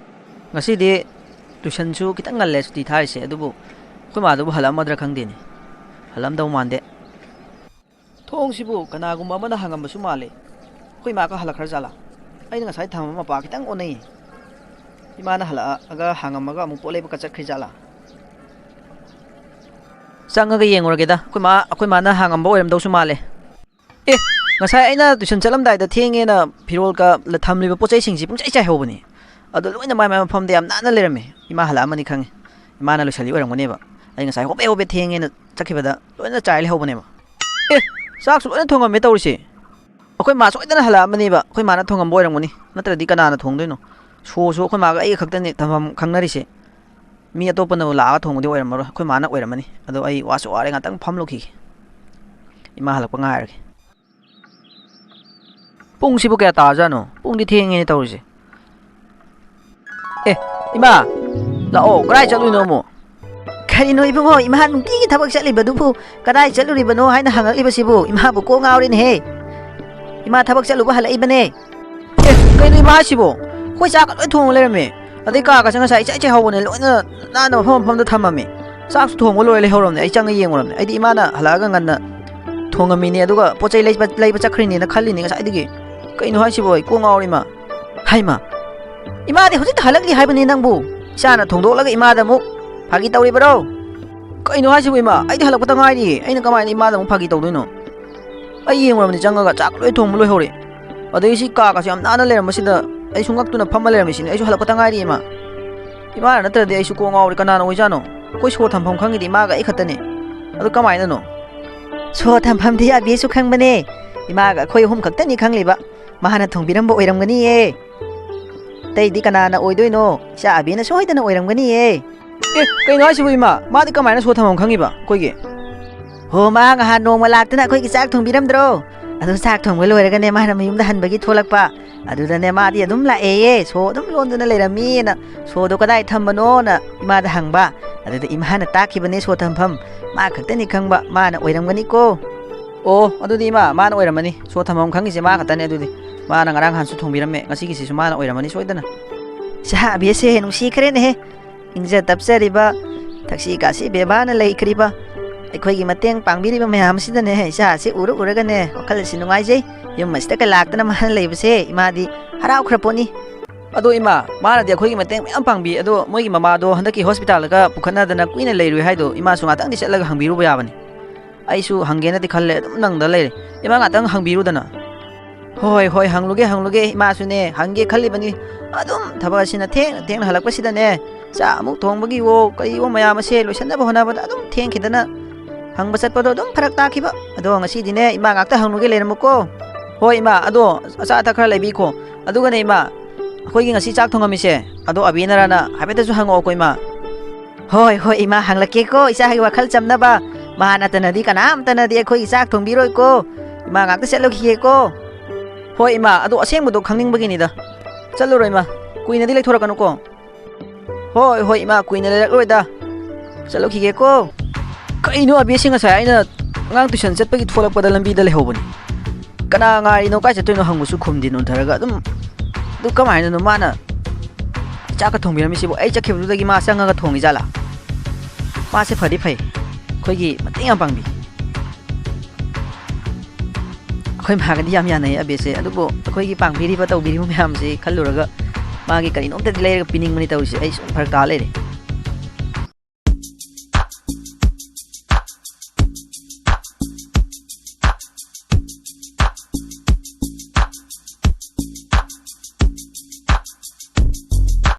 ꯉꯁꯤꯗꯤ ꯇꯨꯏꯁꯟꯁꯨ ꯈꯤꯇꯪ ꯉꯜꯂꯦ ꯁꯨꯇꯤ ꯊꯥꯔꯤꯁꯦ, ꯑꯗꯨꯕꯨ ꯑꯩꯈꯣꯏ ꯃꯥꯗꯨꯕꯨ ꯍꯜꯂꯛꯑꯝꯃꯗ꯭ꯔꯥ ꯈꯪꯗꯦꯅꯦ꯫ ꯍꯜꯂꯝꯗꯧ ꯃꯥꯟꯗꯦ꯫ ꯊꯣꯡꯁꯤꯕꯨ ꯀꯅꯥꯒꯨꯝꯕ ꯑꯃꯅ ꯍꯥꯡꯉꯝꯕꯁꯨ ꯃꯥꯜꯂꯦ꯫ ꯑꯩꯈꯣꯏ ꯃꯥꯒ ꯍꯜꯂꯛꯈ꯭ꯔ ꯖꯥꯠꯂꯥ? ꯑꯩꯅ ꯉꯁꯥꯏ ꯊꯝꯃꯝꯕ ꯃꯄꯥ ꯈꯤꯇꯪ ꯑꯣꯟꯅꯩꯌꯦ꯫ ꯏꯃꯥꯅ ꯍꯜꯂꯛꯑꯒ ꯍꯥꯡꯉꯝꯃꯒ ꯑꯃꯨꯛ ꯄꯣꯠ ꯂꯩꯕꯒ ꯆꯠꯈ꯭ꯔꯤ ꯖꯥꯠꯂꯥ? ꯆꯪꯉꯒ ꯌꯦꯡꯉꯨꯔꯒꯦꯗ꯫ ꯑꯩꯈꯣꯏ ꯃꯥ, ꯑꯩꯈꯣꯏ ꯃꯥꯅ ꯍꯥꯡꯉꯝꯕ ꯑꯣꯏꯔꯝꯗꯧꯁꯨ ꯃꯥꯜꯂꯦ꯫ ꯑꯦ, ꯉꯁꯥꯏ ꯑꯩꯅ ꯇꯨꯏꯁꯟ ꯆꯠꯂꯝꯗꯥꯏꯗ ꯊꯦꯡꯉꯦꯅ ꯐꯤꯔꯣꯜꯒ ꯊꯝꯂꯤꯕ ꯄꯣꯠ ꯆꯩꯁꯤꯡꯁꯤ ꯄꯨꯡꯆꯥꯏ ꯆꯥꯏꯍꯧꯕꯅꯤ꯫ ꯑꯗꯣ ꯂꯣꯏꯅ ꯃꯥꯏ ꯃꯥꯏ ꯃꯐꯝꯗ ꯌꯥꯝ ꯅꯥꯟꯅ ꯂꯩꯔꯝꯃꯤ꯫ ꯏꯃꯥ ꯍꯜꯂꯛꯑꯃꯅꯤ ꯈꯪꯉꯤ꯫ ꯏꯃꯥꯅ ꯂꯣꯏꯁꯜꯂꯤ ꯑꯣꯏꯔꯝꯒꯅꯦꯕ꯫ ꯑꯩ ꯉꯁꯥꯏ ꯍꯣꯕꯦ ꯍꯣꯕꯦ ꯊꯦꯡꯉꯦꯅ ꯆꯠꯈꯤꯕꯗ ꯂꯣꯏꯅ ꯆꯥꯏ ꯂꯩꯍꯧꯕꯅꯦꯕ꯫ ꯑꯦ, ꯆꯥꯛꯁꯨ ꯂꯣꯏꯅ ꯊꯣꯡꯉꯝꯃꯦ ꯇꯧꯔꯤꯁꯦ꯫ ꯑꯩꯈꯣꯏ ꯃꯥ ꯁꯣꯏꯗꯅ ꯍꯜꯂꯛꯑꯃꯅꯦꯕ꯫ ꯑꯩꯈꯣꯏ ꯃꯥꯅ ꯊꯣꯡꯉꯝꯕ ꯑꯣꯏꯔꯝꯒꯅꯤ꯫ ꯅꯠꯇ꯭ꯔꯗꯤ ꯀꯅꯥꯅ ꯊꯣꯡꯗꯣꯏꯅꯣ? ꯁꯣꯁꯨ ꯑꯩꯈꯣꯏ ꯃꯥꯒ ꯑꯩꯒ ꯈꯛꯇꯅꯤ ꯊꯝꯐꯝ ꯈꯪꯅꯔꯤꯁꯦ꯫ ꯃꯤ ꯑꯇꯣꯞꯄꯅ ꯂꯥꯛꯑꯒ ꯊꯣꯡꯕꯗꯤ ꯑꯣꯏꯔꯝꯃꯔꯣꯏ꯫ ꯑꯩꯈꯣꯏ ꯃꯥꯅ ꯑꯣꯏꯔꯝꯃꯅꯤ꯫ ꯑꯗꯣ ꯑꯩ ꯋꯥꯁꯨ ꯋꯥꯔꯦ, ꯉꯥꯛꯇꯪ ꯐꯝꯂꯨꯈꯤꯒꯦ꯫ ꯏꯃꯥ ꯍꯜꯂꯛꯄ ꯉꯥꯏꯔꯒꯦ꯫ ꯄꯨꯡꯁꯤꯕꯨ ꯀꯌꯥ ꯇꯥꯔꯖꯥꯠꯅꯣ? ꯄꯨꯡꯗꯤ ꯊꯦꯡꯉꯦꯅꯦ ꯇꯧꯔꯤꯁꯦ꯫ ꯑꯦ, ꯏꯃꯥ, ꯂꯥꯛꯑꯣ, ꯀꯗꯥꯏ ꯆꯠꯂꯨꯏꯅꯣ ꯑꯃꯨꯛ? ꯀꯔꯤꯅꯣ ꯏꯕꯨꯡꯉꯣ, ꯏꯃꯥ ꯅꯨꯡꯇꯤꯒꯤ ꯊꯕꯛ ꯆꯠꯂꯤꯕꯗꯨꯕꯨ ꯀꯗꯥꯏ ꯆꯠꯂꯨꯔꯤꯕꯅꯣ ꯍꯥꯏꯅ ꯍꯪꯉꯛꯂꯤꯕꯁꯤꯕꯨ? ꯏꯃꯥꯕꯨ ꯀꯣꯛ ꯉꯥꯎꯔꯦꯅꯦꯍꯦ꯫ ꯏꯃꯥ ꯊꯕꯛ ꯆꯠꯂꯨꯕ ꯍꯜꯂꯛꯏꯕꯅꯦ꯫ ꯑꯦ, ꯀꯩꯅꯣ ꯏꯃꯥ ꯍꯥꯏꯁꯤꯕꯣ? ꯑꯩꯈꯣꯏ ꯆꯥꯛꯀ ꯂꯣꯏ ꯊꯣꯡꯉ ꯂꯩꯔꯝꯃꯦ꯫ ꯑꯗꯩ ꯀꯥꯒꯁꯦ ꯉꯁꯥꯏ ꯏꯆꯥꯏ ꯆꯥꯏꯍꯧꯕꯅꯦ, ꯂꯣꯏꯅ ꯅꯥꯟꯅ ꯃꯐꯝ ꯃꯐꯝꯗ ꯊꯝꯃꯝꯃꯦ꯫ ꯆꯥꯛꯁꯨ ꯊꯣꯡꯕ ꯂꯣꯏꯔ ꯂꯩꯍꯧꯔꯝꯅꯦ꯫ ꯑꯩ ꯆꯪꯉ ꯌꯦꯡꯉꯨꯔꯝꯅꯦ꯫ ꯑꯩꯗꯤ ꯏꯃꯥꯅ ꯍꯜꯂꯛꯑꯒ ꯉꯟꯅ ꯊꯣꯡꯉꯝꯃꯤꯅꯦ, ꯑꯗꯨꯒ ꯄꯣꯠ ꯆꯩ ꯂꯩꯕ, ꯂꯩꯕ ꯆꯠꯈ꯭ꯔꯤꯅꯦꯅ ꯈꯜꯂꯤꯅꯦ ꯉꯁꯥꯏꯗꯒꯤ꯫ ꯀꯩꯅꯣ ꯍꯥꯏꯁꯤꯕꯣ? ꯑꯩ ꯀꯣꯛ ꯉꯥꯎꯔꯦ ꯏꯃꯥ꯫ ꯍꯥꯏꯃ, ꯏꯃꯥꯗꯤ ꯍꯧꯖꯤꯛꯇ ꯍꯜꯂꯛꯂꯤ ꯍꯥꯏꯕꯅꯤ ꯅꯪꯕꯨ꯫ ꯏꯆꯥꯅ ꯊꯣꯡꯗꯣꯛꯂꯒ ꯏꯃꯥꯗ ꯑꯃꯨꯛ ꯐꯥꯒꯤ ꯇꯧꯔꯤꯕꯔꯣ? ꯀꯩꯅꯣ ꯍꯥꯏꯁꯤꯕꯨ ꯏꯃꯥ? ꯑꯩꯗꯤ ꯍꯜꯂꯛꯄꯗ ꯉꯥꯏꯔꯤꯌꯦ꯫ ꯑꯩꯅ ꯀꯃꯥꯏꯅ ꯏꯃꯥꯗ ꯑꯃꯨꯛ ꯐꯥꯒꯤ ꯇꯧꯗꯣꯏꯅꯣ? ꯑꯩ ꯌꯦꯡꯉꯨꯔꯕꯅꯤ ꯆꯪꯉꯒ ꯆꯥꯛ ꯂꯣꯏ ꯊꯣꯡꯕ ꯂꯣꯏꯍꯧꯔꯦ꯫ ꯑꯗꯒꯤ ꯁꯤ ꯀꯥꯒꯁꯨ ꯌꯥꯝ ꯅꯥꯟꯅ ꯂꯩꯔꯝꯕꯁꯤꯗ ꯑꯩꯁꯨ ꯉꯛꯇꯨꯅ ꯐꯝꯃ ꯂꯩꯔꯝꯃꯤꯁꯤꯅꯦ꯫ ꯑꯩꯁꯨ ꯍꯜꯂꯛꯄꯗ ꯉꯥꯏꯔꯤ ꯏꯃꯥ꯫ ꯏꯃꯥꯅ ꯅꯠꯇ꯭ꯔꯗꯤ ꯑꯩꯁꯨ ꯀꯣꯛ ꯉꯥꯎꯔꯦ꯫ ꯀꯅꯥꯅ ꯑꯣꯏꯖꯥꯠꯅꯣ? ꯑꯩꯈꯣꯏ ꯁꯣ ꯊꯝꯐꯝ ꯈꯪꯉꯤꯗꯤ ꯏꯃꯥꯒ ꯑꯩ ꯈꯛꯇꯅꯦ꯫ ꯑꯗꯨ ꯀꯃꯥꯏꯅꯅꯣ? ꯁꯣ ꯊꯝꯐꯝꯗꯤ ꯑꯕꯤꯁꯨ ꯈꯪꯕꯅꯦ꯫ ꯏꯃꯥꯒ ꯑꯩꯈꯣꯏ ꯑꯍꯨꯝ ꯈꯛꯇꯅꯤ ꯈꯪꯂꯤꯕ꯫ ꯃꯥꯅ ꯊꯣꯡꯕꯤꯔꯝꯕ ꯑꯣꯏꯔꯝꯒꯅꯤꯌꯦ꯫ ꯑꯇꯩꯗꯤ ꯀꯅꯥꯅ ꯑꯣꯏꯗꯣꯏꯅꯣ? ꯏꯆꯥ ꯑꯕꯤꯅ ꯁꯣꯏꯗꯅ ꯑꯣꯏꯔꯝꯒꯅꯤꯌꯦ꯫ ꯑꯦ, ꯀꯩꯅꯣ ꯍꯥꯏꯁꯤꯕꯨ ꯏꯃꯥ? ꯃꯥꯗꯤ ꯀꯃꯥꯏꯅ ꯁꯣ ꯊꯝꯐꯝ ꯈꯪꯉꯤꯕ ꯑꯩꯈꯣꯏꯒꯤ? ꯍꯣ, ꯃꯥ ꯉꯍꯥꯟ ꯅꯣꯡꯃ ꯂꯥꯛꯇꯅ ꯑꯩꯈꯣꯏꯒꯤ ꯆꯥꯛ ꯊꯣꯡꯕꯤꯔꯝꯗ꯭ꯔꯣ? ꯑꯗꯨ ꯆꯥꯛ ꯊꯣꯡꯕ ꯂꯣꯏꯔꯒꯅꯦ ꯃꯥꯅ ꯃꯌꯨꯝꯗ ꯍꯟꯕꯒꯤ ꯊꯣꯛꯂꯛꯄ꯫ ꯑꯗꯨꯗꯅꯦ ꯃꯥꯗꯤ ꯑꯗꯨꯝ ꯂꯥꯛꯑꯦꯌꯦ, ꯁꯣ ꯑꯗꯨꯝ ꯂꯣꯟꯗꯨꯅ ꯂꯩꯔꯝꯃꯤꯅ꯫ ꯁꯣꯗꯣ ꯀꯗꯥꯏ ꯊꯝꯕꯅꯣꯅ ꯏꯃꯥꯗ ꯍꯪꯕ꯫ ꯑꯗꯨꯗ ꯏꯃꯥꯅ ꯇꯥꯛꯈꯤꯕꯅꯦ ꯁꯣ ꯊꯝꯐꯝ꯫ ꯃꯥ ꯈꯛꯇꯅꯤ ꯈꯪꯕ, ꯃꯥꯅ ꯑꯣꯏꯔꯝꯒꯅꯤꯀꯣ꯫ ꯑꯣ, ꯑꯗꯨꯗꯤ ꯏꯃꯥ, ꯃꯥꯅ ꯑꯣꯏꯔꯝꯃꯅꯤ꯫ ꯁꯣ ꯊꯝꯐꯝ ꯈꯪꯉꯤꯁꯦ ꯃꯥ ꯈꯛꯇꯅꯦ ꯑꯗꯨꯗꯤ꯫ ꯃꯥꯅ ꯉꯔꯥꯡ ꯅꯍꯥꯟꯁꯨ ꯊꯣꯡꯕꯤꯔꯝꯃꯦ, ꯉꯁꯤꯒꯤꯁꯤꯁꯨ ꯃꯥꯅ ꯑꯣꯏꯔꯝꯃꯅꯤ ꯁꯣꯏꯗꯅ꯫ ꯏꯆꯥ ꯑꯕꯦꯁꯦ ꯅꯨꯡꯁꯤꯈ꯭ꯔꯦꯅꯦꯍꯦ꯫ ꯏꯪꯖ ꯇꯞꯆꯔꯤꯕ, ꯊꯛꯁꯤ ꯈꯥꯁꯤ ꯕꯦꯕꯥꯔꯅ ꯂꯩꯈ꯭ꯔꯤꯕ, ꯑꯩꯈꯣꯏꯒꯤ ꯃꯇꯦꯡ ꯄꯥꯡꯕꯤꯔꯤꯕ ꯃꯌꯥꯝ ꯑꯁꯤꯗꯅꯦ ꯏꯆꯥꯁꯤ ꯎꯔ ꯎꯔꯒꯅꯦ ꯋꯥꯈꯜ ꯑꯁꯤ ꯅꯨꯡꯉꯥꯏꯖꯩ꯫ ꯌꯨꯝ ꯑꯁꯤꯗꯒ ꯂꯥꯛꯇꯅ ꯃꯥꯅ ꯂꯩꯕꯁꯦ ꯏꯃꯥꯗꯤ ꯍꯔꯥꯎꯈ꯭ꯔ ꯄꯣꯠꯅꯤ꯫ ꯑꯗꯣ ꯏꯃꯥ, ꯃꯥꯅꯗꯤ ꯑꯩꯈꯣꯏꯒꯤ ꯃꯇꯦꯡ ꯃꯌꯥꯝ ꯄꯥꯡꯕꯤ, ꯑꯗꯣ ꯃꯣꯏꯒꯤ ꯃꯃꯥꯗꯣ ꯍꯟꯗꯛꯀꯤ ꯍꯣꯁꯄꯤꯇꯥꯜꯗꯒ ꯄꯨꯈꯠꯅꯗꯅ ꯀꯨꯏꯅ ꯂꯩꯔꯨꯏ ꯍꯥꯏꯗꯣ ꯏꯃꯥꯁꯨ ꯉꯥꯛꯇꯪꯗꯤ ꯆꯠꯂꯒ ꯍꯪꯕꯤꯔꯨꯕ ꯌꯥꯕꯅꯤ꯫ ꯑꯩꯁꯨ ꯍꯪꯒꯦꯅꯗꯤ ꯈꯜꯂꯦ, ꯑꯗꯨꯝ ꯅꯪꯗ ꯂꯩꯔꯦ꯫ ꯏꯃꯥ ꯉꯥꯛꯇꯪ ꯍꯪꯕꯤꯔꯨꯗꯅ꯫ ꯍꯣꯏ, ꯍꯣꯏ, ꯍꯪꯂꯨꯒꯦ, ꯍꯪꯂꯨꯒꯦ꯫ ꯏꯃꯥꯁꯨꯅꯦ ꯍꯪꯒꯦ ꯈꯜꯂꯤꯕꯅꯤ꯫ ꯑꯗꯨꯝ ꯊꯕꯛ ꯑꯁꯤꯅ ꯊꯦꯡꯅ ꯊꯦꯡꯅ ꯍꯜꯂꯛꯄꯁꯤꯗꯅꯦ, ꯆꯥꯛ ꯑꯃꯨꯛ ꯊꯣꯡꯕꯒꯤꯋꯣ ꯀꯔꯤꯋꯣ ꯃꯌꯥꯝ ꯑꯁꯦ ꯂꯣꯏꯁꯟꯅꯕ ꯍꯣꯠꯅꯕꯗ ꯑꯗꯨꯝ ꯊꯦꯡꯈꯤꯗꯅ ꯍꯪꯕ ꯆꯠꯄꯗꯣ ꯑꯗꯨꯝ ꯐꯔꯛ ꯇꯥꯈꯤꯕ꯫ ꯑꯗꯣ ꯉꯁꯤꯗꯤꯅꯦ ꯏꯃꯥ ꯉꯥꯛꯇ ꯍꯪꯂꯨꯒꯦ, ꯂꯩꯔꯝꯃꯨꯀꯣ꯫ ꯍꯣꯏ ꯏꯃꯥ, ꯑꯗꯣ ꯑꯆꯥ ꯑꯊꯛ ꯈꯔ ꯂꯩꯕꯤꯈꯣ꯫ ꯑꯗꯨꯒꯅꯦ ꯏꯃꯥ, ꯑꯩꯈꯣꯏꯒꯤ ꯉꯁꯤ ꯆꯥꯛ ꯊꯣꯡꯉꯝꯃꯤꯁꯦ ꯑꯗꯣ ꯑꯕꯤꯅꯔꯅ ꯍꯥꯏꯐꯦꯠꯇꯁꯨ ꯍꯪꯉꯛꯑꯣꯀꯣ ꯏꯃꯥ꯫ ꯍꯣꯏ, ꯍꯣꯏ ꯏꯃꯥ, ꯍꯪꯂꯛꯀꯦꯀꯣ ꯏꯆꯥꯒꯤ ꯋꯥꯈꯜ ꯆꯝꯅꯕ꯫ ꯃꯥ ꯅꯠꯇꯅꯗꯤ ꯀꯅꯥꯝꯇꯅꯗꯤ ꯑꯩꯈꯣꯏꯒꯤ ꯆꯥꯛ ꯊꯣꯡꯕꯤꯔꯣꯏꯀꯣ꯫ ꯏꯃꯥ ꯉꯥꯛꯇ ꯆꯠꯂꯨꯈꯤꯒꯦꯀꯣ꯫ ꯍꯣꯏ ꯏꯃꯥ, ꯑꯗꯣ ꯑꯁꯦꯡꯕꯗꯣ ꯈꯪꯅꯤꯡꯕꯒꯤꯅꯤꯗ꯫ ꯆꯠꯂꯨꯔꯣ ꯏꯃꯥ, ꯀꯨꯏꯅꯗꯤ ꯂꯩꯊꯣꯔꯛꯀꯅꯨꯀꯣ꯫ ꯍꯣꯏ, ꯍꯣꯏ ꯏꯃꯥ, ꯀꯨꯏꯅ ꯂꯩꯔꯛꯂꯣꯏꯗ꯫ ꯆꯠꯂꯨꯈꯤꯒꯦꯀꯣ꯫ ꯀꯩꯅꯣ ꯑꯕꯤꯁꯤ ꯉꯁꯥꯏ ꯑꯩꯅ ꯑꯉꯥꯡ ꯇꯨꯏꯁꯟ ꯆꯠꯄꯒꯤ ꯊꯣꯛꯂꯛꯄꯗ ꯂꯝꯕꯤꯗ ꯂꯩꯍꯧꯕꯅꯤ꯫ ꯀꯅꯥ ꯉꯥꯏꯔꯤꯅꯣ, ꯀꯥꯏ ꯆꯠꯇꯣꯏꯅꯣ ꯍꯪꯕꯁꯨ ꯈꯨꯝꯗꯦ ꯅꯣꯟꯊꯔꯒ ꯑꯗꯨꯝ꯫ ꯑꯗꯨ ꯀꯃꯥꯏꯅꯅꯣ ꯃꯥꯅ ꯆꯥꯛꯀ ꯊꯣꯡꯕꯤꯔꯝꯃꯤꯁꯤꯕꯨ? ꯑꯩ ꯆꯠꯈꯤꯕꯗꯨꯗꯒꯤ ꯃꯥ ꯆꯪꯉꯒ ꯊꯣꯡꯉꯤꯖꯥꯠꯂꯥ? ꯃꯥꯁꯦ ꯐꯗꯤ ꯐꯩ, ꯑꯩꯈꯣꯏꯒꯤ ꯃꯇꯦꯡ ꯌꯥꯝ ꯄꯥꯡꯕꯤ꯫ ꯑꯩꯈꯣꯏ ꯃꯥꯒꯗꯤ ꯌꯥꯝ ꯌꯥꯅꯩ ꯑꯕꯦꯁꯦ, ꯑꯗꯨꯕꯨ ꯑꯩꯈꯣꯏꯒꯤ ꯄꯥꯡꯕꯤꯔꯤꯕ ꯇꯧꯕꯤꯔꯤꯕ ꯃꯌꯥꯝꯁꯤ ꯈꯜꯂꯨꯔꯒ ꯃꯥꯒꯤ ꯀꯔꯤꯅꯣꯝꯇꯗꯤ ꯂꯩꯔꯒ ꯄꯤꯅꯤꯡꯕꯅꯤ ꯇꯧꯔꯤꯁꯦ꯫ ꯑꯩ ꯁꯨꯝ ꯐꯔꯛ ꯇꯥ ꯂꯩꯔꯦ꯫